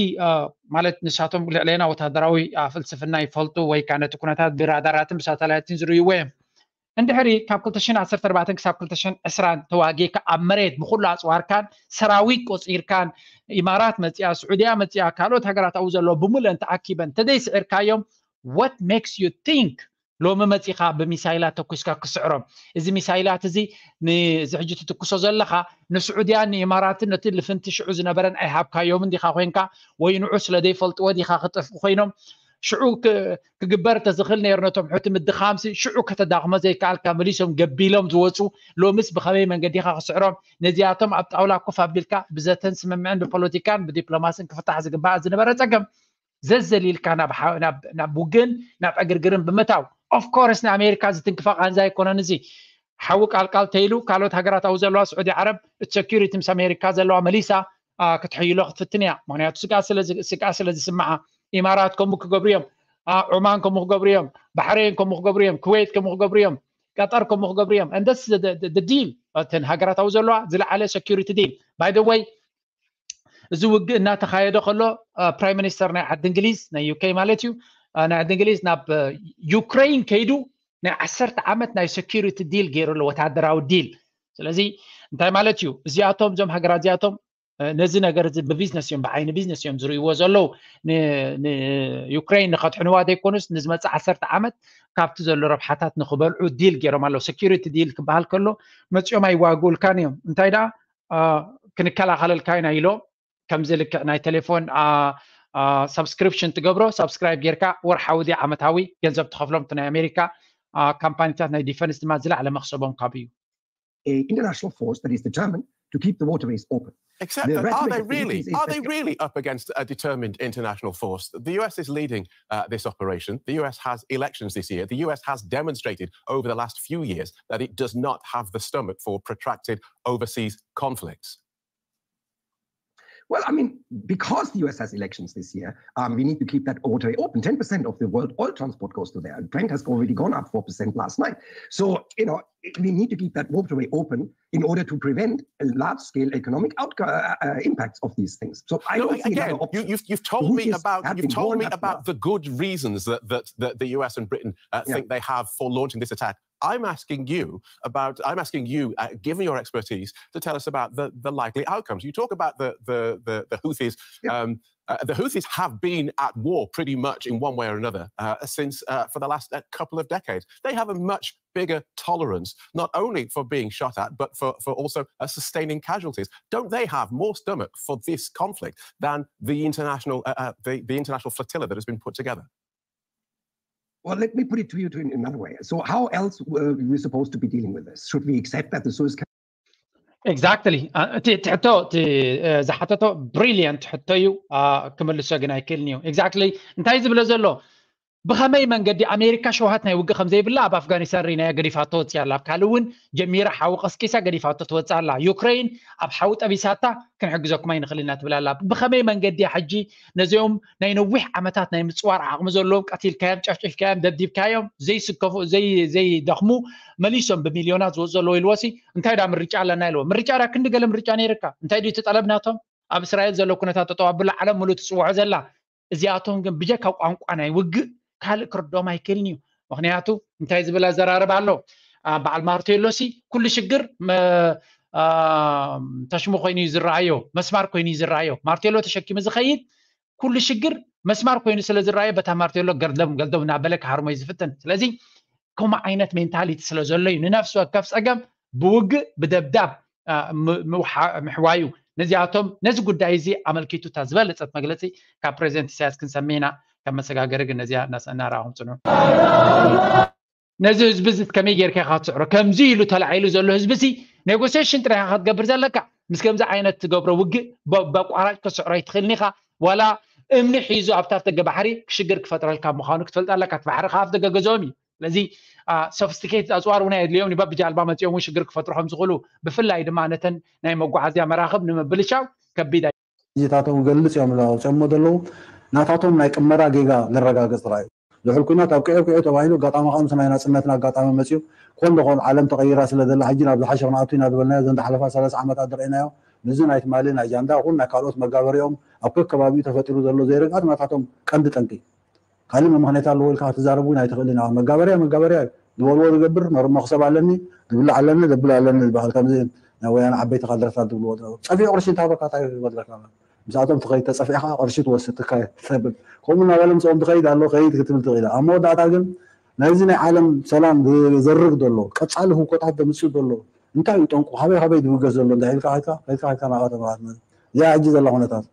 ማለት ንሳቶም ልዕሌና ወታደራዊ ፍልስፍና ይፈልጡ ወይ ከዓ ነቲ ኩነታት ብራዳራትን ብሳተላይትን ዝርእይዎ እዮም። እንድሕሪ ካብ ክልተ ሽሕን ዓሰርተ ኣርባዕተን ክሳብ ክልተ ሽሕን ዕስራን ተዋጊእካ ኣብ መሬት ብኩሉ ኣፅዋርካን ሰራዊት ቆፂርካን ኢማራት መፅያ፣ ስዑድያ መፅያ፣ ካልኦት ሃገራት ኣብኡ ዘለዎ ብምሉእን ተኣኪበን ተደይስዕርካዮም what makes you think ሎሚ መፂኻ ብሚሳይላት ተኩስካ ክስዕሮም? እዚ ሚሳይላት እዚ ንዚ ሕጂ ትትኩሶ ዘለኻ ንስዑድያን ንኢማራትን ነቲ ልፍንቲ ሽዑ ዝነበረን ኣይሃብካዮምን ዲኻ ኮይንካ ወይ ንዑ ስለ ዘይፈልጥዎ ዲኻ ክጠፍኡ ኮይኖም ሽዑ ክግበር ተዝኽእል ነይሩ ነቶም ሑቲ ምድኻምሲ ሽዑ ከተዳኽሞ ዘይከኣልካ መሊሶም ገቢሎም ዝወፁ ሎምስ ብኸመይ መንገዲ ኢኻ ክስዕሮም? ነዚኣቶም ኣብ ጣውላ ኮፍ ኣቢልካ ብዘተን ስምምዕን ብፖለቲካን ብዲፕሎማስን ክፍታሕ ዝግባእ ዝነበረ ፀገም ዘዘሊልካ ናብ ውግእን ናብ ዕግርግርን ብምእታው of course ንኣሜሪካ ዝትንክፋ ቃንዛ ኣይኮነን። እዚ ሓዊ ቃልቃል ተይሉ ካልኦት ሃገራት ኣብኡ ዘለዋ ስዑዲ ዓረብ እቲ ሴኩሪቲ ምስ ኣሜሪካ ዘለዋ መሊሳ ክትሕይሎ ክትፍትን እያ። ምክንያቱ ስግኣት ስለ ዝስምዓ ኢማራት ከምኡ ክገብሩ እዮም። ዑማን ከምኡ ክገብሩ እዮም። ባሕሬን ከምኡ ክገብሩ እዮም። ኩዌት ከምኡ ክገብሩ እዮም። ቀጠር ከምኡ ክገብሩ እዮም። And that's the deal። እተን ሃገራት ኣብኡ ዘለዋ ዝለዓለ security deal by the way እዚ ውግእ እናተኻየደ ከሎ ፕራይም ሚኒስተር ናይ ዓዲ እንግሊዝ ናይ ዩኬ ማለት እዩ ናይ ዓዲ እንግሊዝ ናብ ዩክሬን ከይዱ ናይ ዓሰርተ ዓመት ናይ security deal ገይሩ ኣሎ ወታደራዊ deal። ስለዚ እንታይ ማለት እዩ እዚኣቶም እዞም ሃገራት እዚኣቶም ነዚ ነገር እዚ ብቢዝነስ እዮም ብዓይኒ ቢዝነስ እዮም ዝርእይዎ ዘለዉ ንዩክሬን ንኸድሕንዋ ዘይኮኑስ ንዝመፅእ ዓሰርተ ዓመት ካብቲ ዘሎ ረብሓታት ንክበልዑ deal ገይሮም ኣለዉ። Security deal ክበሃል ከሎ መፂኦም ኣይዋግኡልካን እዮም እንታይ ደኣ ክንከላኸለልካ ኢና ኢሎም ከምዚ ልክዕ ናይ ቴሌፎን subscription ትገብሮ subscribe ጌርካ ወርሓዊ ዓመታዊ ገንዘብ ትኸፍሎም ናይ ኣሜሪካ ካምፓኒታት ናይ ዲፈንስ ድማ ዝለዓለ መክሰቦም ካብ እዩ። International force that is determined to keep the waterways open. Except that, are they really are they really up against a determined international force? The U S is leading uh, this operation. The U S has elections this year. The U S has demonstrated over the last few years that it does not have the stomach for protracted overseas conflicts. Well, I mean, because the U S has elections this year, um, we need to keep that waterway open. Ten percent of the world oil transport goes to there. Brent has already gone up four percent last night. So, you know, we need to keep that waterway open in order to prevent large-scale economic outcome, uh, uh, impacts of these things. So I no, don't see again, you, you've, you've told me about you've told me about the good reasons that, that, that the U S and Britain uh, yeah. think they have for launching this attack. I'm asking you about, I'm asking you, uh, given your expertise, to tell us about the, the likely outcomes. You talk about the, the, the, the Houthis. Um, uh, the Houthis have been at war pretty much in one way or another uh, since uh, for the last uh, couple of decades. They have a much bigger tolerance, not only for being shot at, but for, for also uh, sustaining casualties. Don't they have more stomach for this conflict than the international, uh, uh, the, the international flotilla that has been put together? Well, let me put it to you to in another way. So, how else were we supposed to be dealing with this? Should we accept that the Suez Canal? Exactly. እቲ ሕቶ እቲ ዝሓተቶ ብሪሊየንት ሕቶ እዩ። ክምልሶ ግን ኣይክእልን እዩ። Exactly እንታይ ዝብሎ ዘሎ? ብኸመይ መንገዲ ኣሜሪካ ሸውሃት ናይ ውግእ ከም ዘይብላ ኣብ ኣፍጋኒስታን ርኢናያ፣ ገዲፋቶ ወፅያ ኣላ። ኣብ ካልእ እውን ጀሚራ ሓዊ ቀስቂሳ ገዲፋቶ ትወፅእ ኣላ። ዩክሬን ኣብ ሓዊ ጠቢሳታ ክንሕግዘኩም ኣይንኽእል ኢና ትብል ኣላ። ብኸመይ መንገዲ ሕጂ ነዚኦም ናይ ነዊሕ ዓመታት ናይ ምፅዋር ዓቕሚ ዘለዎም ቀቲልካዮም፣ ጨፍጭፍካዮም፣ ደብዲብካዮም ዘይስከፉ ዘይደኽሙ መሊሶም ብሚልዮናት ዝወፁ ዘለዉ ኢልዎሲ እንታይ ዳ ምርጫ ኣለና ኢልዎ። ምርጫ ዳ ክንዲ ገለ ምርጫ ነይርካ? እንታይ ድዩ እቲ ጠለብ ናቶም? ኣብ እስራኤል ዘሎ ኩነታት ጠጠው ኣብሉ፣ ዓለም ሙሉእ ትፅውዖ ዘላ። እዚኣቶም ግን ብጀካ ቋንቋ ናይ ውግእ ካልእ ክርዶም ኣይክእልን እዩ። ምክንያቱ እንታይ ዝብል ኣዘራርባ ኣሎ? በዓል ማርቴሎ ሲ ኩሉ ሽግር ተሽሙ ኮይኑ እዩ ዝረኣዮ፣ መስማር ኮይኑ እዩ ዝረኣዮ። ማርቴሎ ተሸኪሙ ዝኸይድ ኩሉ ሽግር መስማር ኮይኑ ስለ ዝረኣዮ በታ ማርቴሎ ገርደም ገርደም እናበለ ክሃርሞ እዩ ዝፍትን። ስለዚ ከምኡ ዓይነት ሜንታሊቲ ስለ ዘሎ እዩ ንነፍሲ ወከፍ ፀገም ብውግእ ብደብዳብ ምሕዋዩ። ነዚኣቶም ነዚ ጉዳይ እዚ ኣመልኪቱ እታ ዝበለፀት መግለፂ ካብ ፕሬዚደንት ኢሳያስ ክንሰምዕ ኢና። ከም መሰጋገሪ ግን ነዚኣ እናረኣኹም ፅንሑ። ነዚ ህዝቢ እዚ ከመይ ጌርካ ኢኻ ትስዕሮ? ከምዚ ኢሉ ተላዒሉ ዘሎ ህዝቢ እዚ ኔጎሲሽን ጥራይ ኢኻ ክትገብር ዘለካ። ምስ ከምዚ ዓይነት ትገብሮ ውግእ በቋራጭ ክትስዕሮ ኣይትኽእልን ኢኻ። ዋላ እምኒ ሒዙ ኣብታ ኣፍደገ ባሕሪ ክሽግር ክፈጥረልካ ምዃኑ ክትፈልጥ ኣለካ። እቲ ባሕሪ ካብ ኣፍደገ ገዝኦም እዩ። ስለዚ ሶፊስቲኬትድ ኣፅዋር እውን ኣየድልዮም። በብጃልባ መፂኦም እውን ሽግር ክፈጥሩ ከም ዝኽእሉ፣ ብፍላይ ድማ ነተን ናይ መጓዓዝያ መራኽብ ንምብልሻው ከቢድ ዚታቶም ገልፅ እዮም ኣውፅኦሞ ዘለዉ። ናታቶም ናይ ቅመራ ጌጋ ነረጋግፅ ጥራይ እዩ። ዝሑል ኩናት ኣብቅዑ ኣብቅዑ ተባሂሉ ኣጋጣሚ ከዓ ምስ ናይ ናፅነትና ኣጋጣሚ መፅዩ። ኮን ደኾን ዓለም ተቐይራ ስለ ዘላ ሕጂ ናብ ዝሓሸ ክንኣቱ ኢና ዝበልናዮ ዘን ዝሓለፋ ሰላሳ ዓመታት ዝረእናዮ ምስዚ ናይ ትማሊ ናይ ጃንዳ ይኹን ናይ ካልኦት መጋበሪኦም ኣብ ከከባቢኡ ተፈጢሩ ዘሎ ዘይርግኣት ናታቶም ቀንዲ ጠንቂ። ካልእ መምኽነይታ ኣለዎ ኢልካ ክትዛረብ እውን ኣይትኽእልን ኢኻ። መጋበርያ መጋበርያ እዩ። ዝበልዎ ዝገብር፣ መር- መኽሰብ ኣለኒ፣ ዝብላዕ ኣለኒ፣ ዘብል ኣለኒ ዝበሃል ከምዚ ናይ ወያነ ዓበይቲ ካድረታት ዝብልዎ ዝነበሩ። ጸፊዑ ቅርሺ እንተሃበካ እንታይ ክገብረካ? ምስኣቶም ትኸይድ ተጸፊዕካ ቅርሺ ትወስድ ትካየድ ተብል። ከምኡ እናበለ ምስኦም ትኸይድ ኣሎ፣ ከይድ ክትብል ትኽእል ኢኻ። ኣብ መወዳእታ ግን ናይዚ ናይ ዓለም ሰላም ዝዘርግ ዘሎ፣ ቀጻሊ ህውኮታት ዘምጽእ ዘሎ እንታይ እዩ ጠንቁ? ካበይ ካበይ ዝብገስ ዘሎ እንተ ኢልካ ከይድካ ከይድካ ከይድካ ናብኣ ተባባትና። እዚኣ ሕጂ ዘላ ኩነታት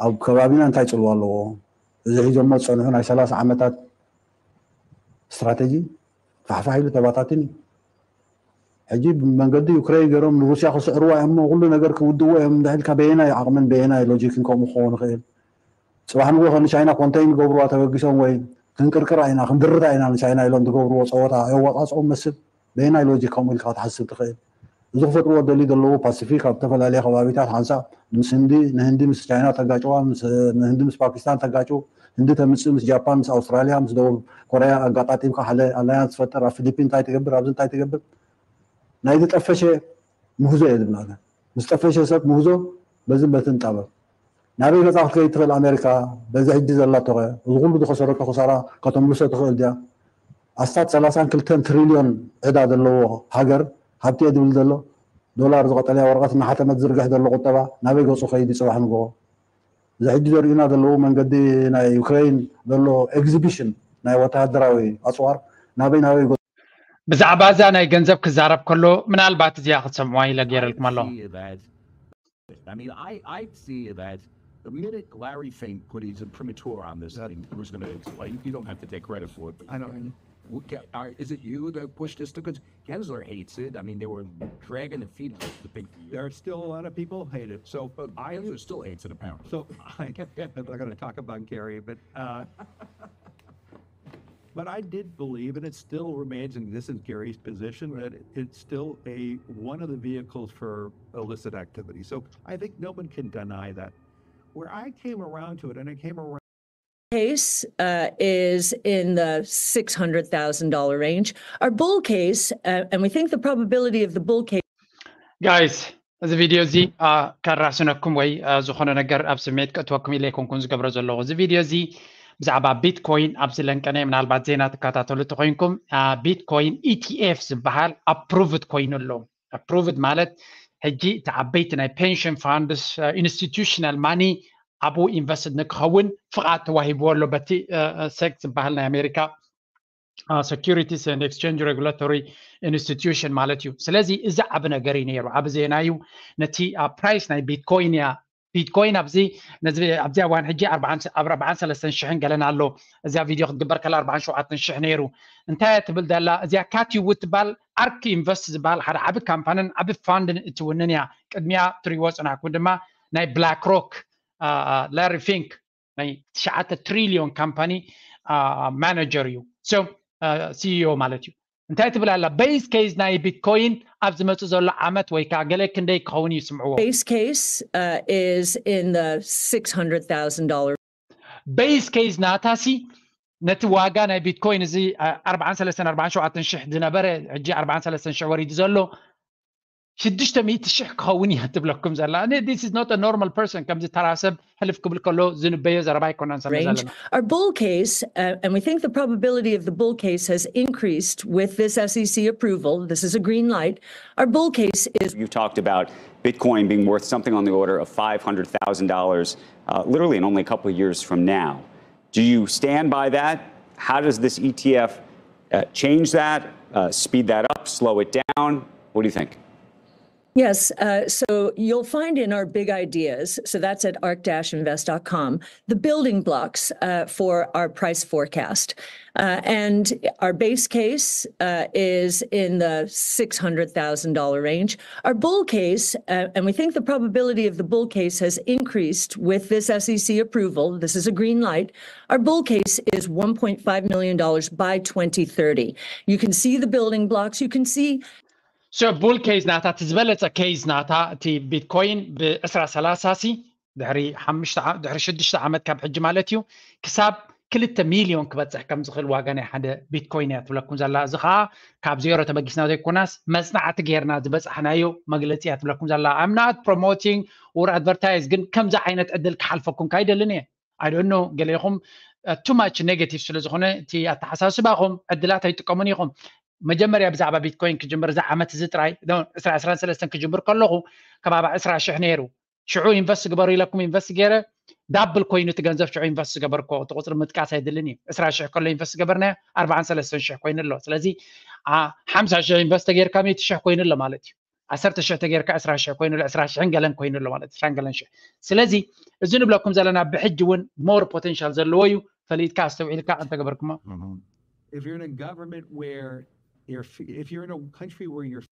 ኣብ ከባቢና እንታይ ጽልዋ ኣለዎ? እዚ ሒዞሞ ዝጸንሑ ናይ ሰላሳ ዓመታት ስትራተጂ ፋሕፋሕ ኢሉ ተባታትን እዩ። ሕጂ ብመንገዲ ዩክሬን ገይሮም ንሩስያ ክስዕርዋ እዮም እሞ ኩሉ ነገር ክውድእዎ እዮም እንድሕልካ በየናይ ዓቕምን በየናይ ሎጂክን ከምኡ ክኸውን ይኽእል? ጽባሕ ንግሆ ከም ቻይና ኮንተይን ገብርዋ ተበጊሶም ወይ ክንቅርቅራ ኢና ክንድርታ ኢና ንቻይና ኢሎም ዝገብርዎ ጸወታ የዋጻጽኦም መስል በየናይ ሎጂክ ከምኡ ኢልካ ክትሓስብ ትኽእል? እዚ ክፈጥርዎ ደልዩ ዘለዉ ፓሲፊክ ኣብ ዝተፈላለየ ከባቢታት ሓንሳብ ምስ ህንዲ ንህንዲ ምስ ቻይና ተጋጭዋ ንህንዲ ምስ ፓኪስታን ተጋጭው ህንዲ ተምፅእ ምስ ጃፓን ምስ ኣውስትራሊያ ምስ ደቡብ ኮርያ ኣጋጣጢምካ ሓደ ኣላያንስ ትፈጥር ኣብ ፊሊፒን እንታይ ትገብር ኣብዚ እንታይ ትገብር ናይ ዝጠፈሸ ምህዞ እየ ዝብላለ ምስ ጠፈሸ ሰብ ምህዞ በዚ በትን ጠበብ ናበይ ገፃ ክትከይድ ትኽእል ኣሜሪካ በዚ ሕጂ ዘላቶኸ እዚ ኩሉ ዝኸሰረቶ ክሳራ ከተምልሶ ትኽእል ድያ ኣስታት ሰላሳን ክልተን ትሪልዮን ዕዳ ዘለዎ ሃገር ሃብቲ እየ ዝብል ዘሎ ዶላር ዝቐጠልያ ወረቐት እናሓተመት ዝርግሕ ዘሎ ቁጠባ ናበይ ገፁ ከይድ እዩ ፅባሕ ንግሆ እዚ ሕጂ ዘርእዩና ዘለዉ መንገዲ ናይ ዩክሬን ዘሎ ኤግዚቢሽን ናይ ወተሃደራዊ ኣፅዋር ናበይ ናበይ ገፁ ብዛዕባ እዛ ናይ ገንዘብ ክዛረብ ከሎ ምናልባት እዚኣ ክትሰምዕዋ ኢለ ገይረልኩም ኣለኹ I mean, I, I see that the minute Larry Fink put his imprimatur on this thing, who's going to explain? You don't have to take credit for it. But I don't. Is it you that pushed this? Because Gensler hates it. I mean, they were dragging the feet. The big. There are still a lot of people hate it. So, but I still hates it apparently. So I, I'm not going to talk about Gary, but. Uh, But I did believe, and it still remains, and this is Gary's position, that it's still a one of the vehicles for illicit activity. So I think no one can deny that. Where I came around to it, and I came around. Case uh, is in the six hundred thousand dollar range. Our bull case, uh, and we think the probability of the bull case. Guys, እዚ ቪድዮ እዚ ከራስነኩም ወይ ዝኾነ ነገር ኣብ ስምዒት ከእትወኩም ኢለ ኣይኮንኩን ዝገብሮ ዘለኹ እዚ ቪድዮ እዚ ብዛዕባ ቢትኮይን ኣብዚ ለንቀነ ምናልባት ዜና ትከታተሉ ተኮይንኩም፣ ቢትኮይን ኢቲኤፍ ዝበሃል ኣፕሩቭድ ኮይኑ ኣሎ። ኣፕሩቭድ ማለት ሕጂ እቲ ዓበይቲ ናይ ፔንሽን ፋንድስ ኢንስቲቱሽናል ማኒ ኣብኡ ኢንቨስትድ ንክኸውን ፍቓድ ተዋሂብዎ ኣሎ በቲ ሴክ ዝበሃል ናይ ኣሜሪካ Securities and Exchange Regulatory Institution ማለት እዩ። ስለዚ እዚ ዓብ ነገር እዩ ነይሩ፣ ዓብ ዜና እዩ። ነቲ ፕራይስ ናይ ቢትኮይን እያ። ቢትኮይን ኣብዚ ኣብዚ እዋን ሕጂ ኣርባዓን ሰለስተን ሽሕን ገለን ኣሎ። እዚኣ ቪድዮ ክትግበር ከላ ኣርባዓን ሸውዓተን ሽሕ ነይሩ። እንታይ እያ ትብል ዘላ? እዚኣ ካቲው ትበሃል ኣርክ ኢንቨስት ዝበሃል ሓደ ዓብ ካምፓንን ዓብ ፋንድን እትውንን እያ። ቅድሚያ ትሪእዎ ጽናሕኩም ድማ ናይ ብላክ ሮክ ላሪ ፊንክ ናይ ትሽዓተ ትሪልዮን ካምፓኒ ማናጀር እዩ። ሲኢኦ ማለት እዩ። እንታይ ትብል ኣላ? ቤስ ኬዝ ናይ ቢትኮይን ኣብ ዝመጽእ ዘሎ ዓመት ወይ ከዓ ገለ ክንደይ ክኸውን እዩ ስምዕዎ። Base case uh, is in the six hundred thousand dollars. ቤስ ኬዝ ናታሲ ነቲ ዋጋ ናይ ቢትኮይን እዚ ኣርባዓን ሰለስተን ኣርባዓን ሸውዓተን ሽሕ ዝነበረ ሕጂ ኣርባዓን ሰለስተን ሽሕ ወሪዱ ዘሎ ሽዱሽተ ሚእቲ ሽሕ ክኸውን እያ ትብለኩም ዘላ። This is not a normal person። ከምዚ ተራ ሰብ ሕልፍ ክብል ከሎ ዝንበዮ ዘረባ ኣይኮነን ሰምዕ ዘለና። Our bull case, uh, and we think the probability of the bull case has increased with this S E C approval. This is a green light. Our bull case is You've talked about Bitcoin being worth something on the order of five hundred thousand dollars, uh, literally in only a couple of years from now. Do you stand by that? How does this E T F uh, change that, uh, speed that up, slow it down? What do you think? Yes, uh, so you'll find in our big ideas, so that's at arc dash invest dot com, the building blocks uh, for our price forecast. Uh, and our base case uh, is in the six hundred thousand dollar range. Our bull case, uh, and we think the probability of the bull case has increased with this S E C approval. This is a green light. Our bull case is one point five million dollars by twenty thirty. You can see the building blocks. You can see So bull case ናታ እቲ ዝበለጸ ኬዝ ናታ እቲ ቢትኮይን ብዕስራ ሰላሳ ሲ ድሕሪ ሓሙሽተ ዓ- ድሕሪ ሽዱሽተ ዓመት ካብ ሕጂ ማለት እዩ ክሳብ ክልተ ሚልዮን ክበጽሕ ከም ዝኽእል ዋጋ ናይ ሓደ ቢትኮይን እያ ትብለኩም ዘላ። እዚ ከዓ ካብ ዜሮ ተበጊስና ዘይኮናስ መጽናዕቲ ጌርና ዝበጻሕናዮ መግለጺ እያ ትብለኩም ዘላ። I'm not promoting or advertise፣ ግን ከምዚ ዓይነት ዕድል ክሓልፈኩም ካይደልን እየ። I don't know፣ ገሌኹም too much negative ስለ ዝኾነ እቲ ኣተሓሳስባኹም ዕድላት ኣይጥቀሙን ኢኹም። መጀመርያ ብዛዕባ ቢትኮይን ክጅምር እዚ ዓመት እዚ ጥራይ ዕስራ ዕስራን ሰለስተን ክጅምር ከለኹ ከባቢ ዕስራ ሽሕ ነይሩ። ሽዑ ኢንቨስት ግበሩ ኢለኩም ኢንቨስት ገይረ ዳብል ኮይኑ እቲ ገንዘብ ሽዑ ኢንቨስት ዝገበርኮ እቲ ቁፅሪ ምጥቃስ ኣይድልን እዩ። ዕስራ ሽሕ ከሎ ኢንቨስት ገበርና ኣርባዓን ሰለስተን ሽሕ ኮይኑ ኣሎ። ስለዚ ሓምሳ ሽሕ ኢንቨስት ተገይርካ ሚእቲ ሽሕ ኮይኑ ኣሎ ማለት እዩ። ዓሰርተ ሽሕ ተገይርካ ዕስራ ሽሕ ኮይኑ ኣሎ፣ ዕስራ ሽሕን ገለን ኮይኑ ኣሎ ማለት ዕስራን ገለን ሽሕ። ስለዚ እዚ ንብለኩም ዘለና ብሕጂ እውን ሞር ፖቴንሻል ዘለዎ እዩ። ፈሊጥካ ኣስተውዒልካ እንተገበርኩሞ If you're in a government where you're, if you're in a country where your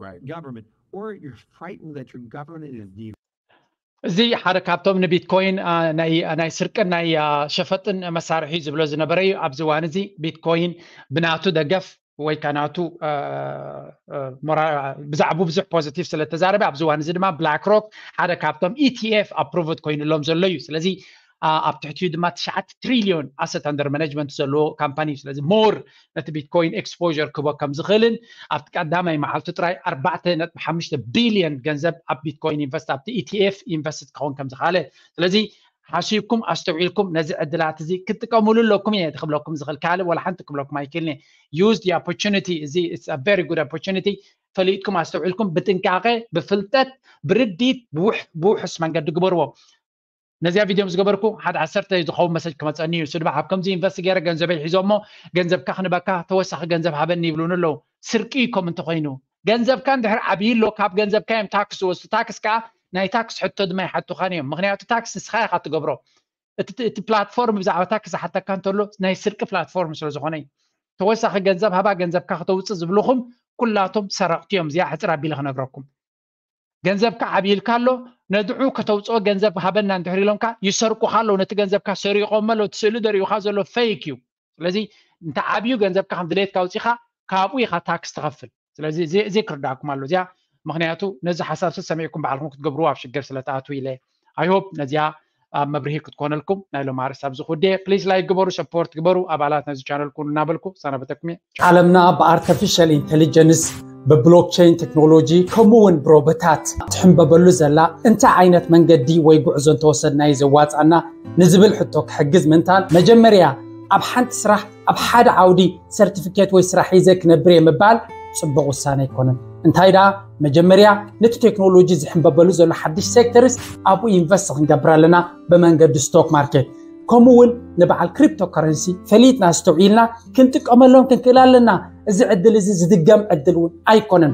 Right. government, or you're frightened that your government is de- እዚ ሓደ ካብቶም ንቢትኮይን ናይ ስርቅን ናይ ሸፈጥን መሳርሒ ዝብሎ ዝነበረ እዩ። ኣብዚ እዋን እዚ ቢትኮይን ብናቱ ደገፍ ወይ ከዓ ናቱ ብዛዕቡ ብዙሕ ፖዚቲቭ ስለተዛረበ ኣብዚ እዋን እዚ ድማ ብላክ ሮክ ሓደ ካብቶም ኢቲኤፍ ኣፕሩቭድ ኮይኑሎም ዘሎ እዩ። ስለዚ ኣብ ትሕቲኡ ድማ ትሽዓተ ትሪልዮን ኣሰት ኣንደር ማኔጅመንት ዘለዎ ካምፓኒ እዩ። ስለዚ ሞር ነቲ ቢትኮይን ኤክስፖር ክቦ ከም ዝኽእልን ኣብቲ ቀዳማይ መዓልቱ ጥራይ ኣርባዕተ ነጥቢ ሓሙሽተ ቢልዮን ገንዘብ ኣብ ቢትኮይን ኢንቨስት ኣብቲ ኢቲኤፍ ኢንቨስት ክኸውን ከም ዝኽኣለ ስለዚ ሓሲብኩም ኣስተውዒልኩም ነዚ ዕድላት እዚ ክትጥቀሙሉ ኣለኩም እየ ክብለኩም ዝኽእል። ካልእ ወላ ሓንቲ ክብለኩም ኣይክእልን እየ። Use the opportunity። እዚ very good opportunity። ፈሊጥኩም ኣስተውዒልኩም ብጥንቃቄ ብፍልጠት ብርዲት ብውሑስ መንገዲ ግበርዎ። ነዚኣ ቪድዮ ዝገበርኩ ሓደ ዓሰርተ ዝኸውን መሰጅ ክመፀኒ እዩ። እሱ ድማ ኣብ ከምዚ ኢንቨስት ገይረ ገንዘበይ ሒዞ እሞ ገንዘብካ ክንበካ ተወሳኺ ገንዘብ ሃበኒ ይብሉን ኣለዉ። ስርቂ ኢኮም እንተኮይኑ ገንዘብካ እንድሕር ዓብይ ኣሎ ካብ ገንዘብካ እዮም ታክስ ዝወስዱ። ታክስ ከዓ ናይ ታክስ ሕቶ ድማ ይሓቱኻን እዮም። ምክንያቱ ታክስ ንስኻ ኢኻ ትገብሮ። እቲ ፕላትፎርም ብዛዕባ ታክስ ዝሓተካ እንተሎ ናይ ስርቂ ፕላትፎርም ስለዝኾነ እዩ። ተወሳኺ ገንዘብ ሃባ ገንዘብካ ክተውፅእ ዝብልኹም ኩላቶም ሰረቕቲ እዮም። እዚኣ ሕፅር ኣቢለ ክነግረኩም። ገንዘብካ ዓብይልካ ኣሎ ነድዑ ከተውፅኦ ገንዘብ ሃበና እንድሕር ኢሎምካ ይሰርቁኻ ኣለዉ። ነቲ ገንዘብካ ሰሪቖሞ ኣለዉ። እቲ ስእሊ ደሪኡኻ ዘሎ ፌክ እዩ። ስለዚ እንተ ዓብዩ ገንዘብካ ከም ድሌትካ ኣውፂኻ ካብኡ ኢኻ ታክስ ትኸፍል። ስለዚ እዚ ክርዳእኩም ኣሎ እዚኣ ምክንያቱ ነዚ ሓሳብ ስ ሰሚዕኩም ባዕልኩም ክትገብርዎ ኣብ ሽግር ስለትኣትዉ ኢለ I hope ነዚኣ ኣብ መብርሂ ክትኮነልኩም ናይ ሎም ኣርስ ኣብዚ ኩዴ ፕሊስ ላይክ ግበሩ ሰፖርት ግበሩ ኣባላት ነዚ ቻነል ኩኑ እናበልኩ ሰናበተኩም እየ። ዓለምና ብኣርተፊሻል ኢንቴሊጀንስ ብብሎክቸይን ቴክኖሎጂ ከምኡ እውን ብሮቦታት ትሕንበበሉ ዘላ እንታይ ዓይነት መንገዲ ወይ ጉዕዞ እንተወሰድናዩ ዘዋፃና ንዝብል ሕቶ ክሕግዝ ምንታል መጀመርያ ኣብ ሓንቲ ስራሕ ኣብ ሓደ ዓውዲ ሰርቲፊኬት ወይ ስራሕ ሒዘ ክነብር እየ ምባል ፅቡቕ ውሳነ ኣይኮነን። እንታይ ደኣ መጀመርያ ነቲ ቴክኖሎጂ ዝሕንበበሉ ዘሎ ሓድሽ ሴክተርስ ኣብኡ ኢንቨስት ክንገብር ኣለና ብመንገዲ ስቶክ ማርኬት። ከምኡ እውን ንበዓል ክሪፕቶ ከረንሲ ፈሊጥና ኣስተውዒልና ክንጥቀመሎም ክንክእል ኣለና። እዚ ዕድል እዚ ዝድገም ዕድል እውን ኣይኮነን።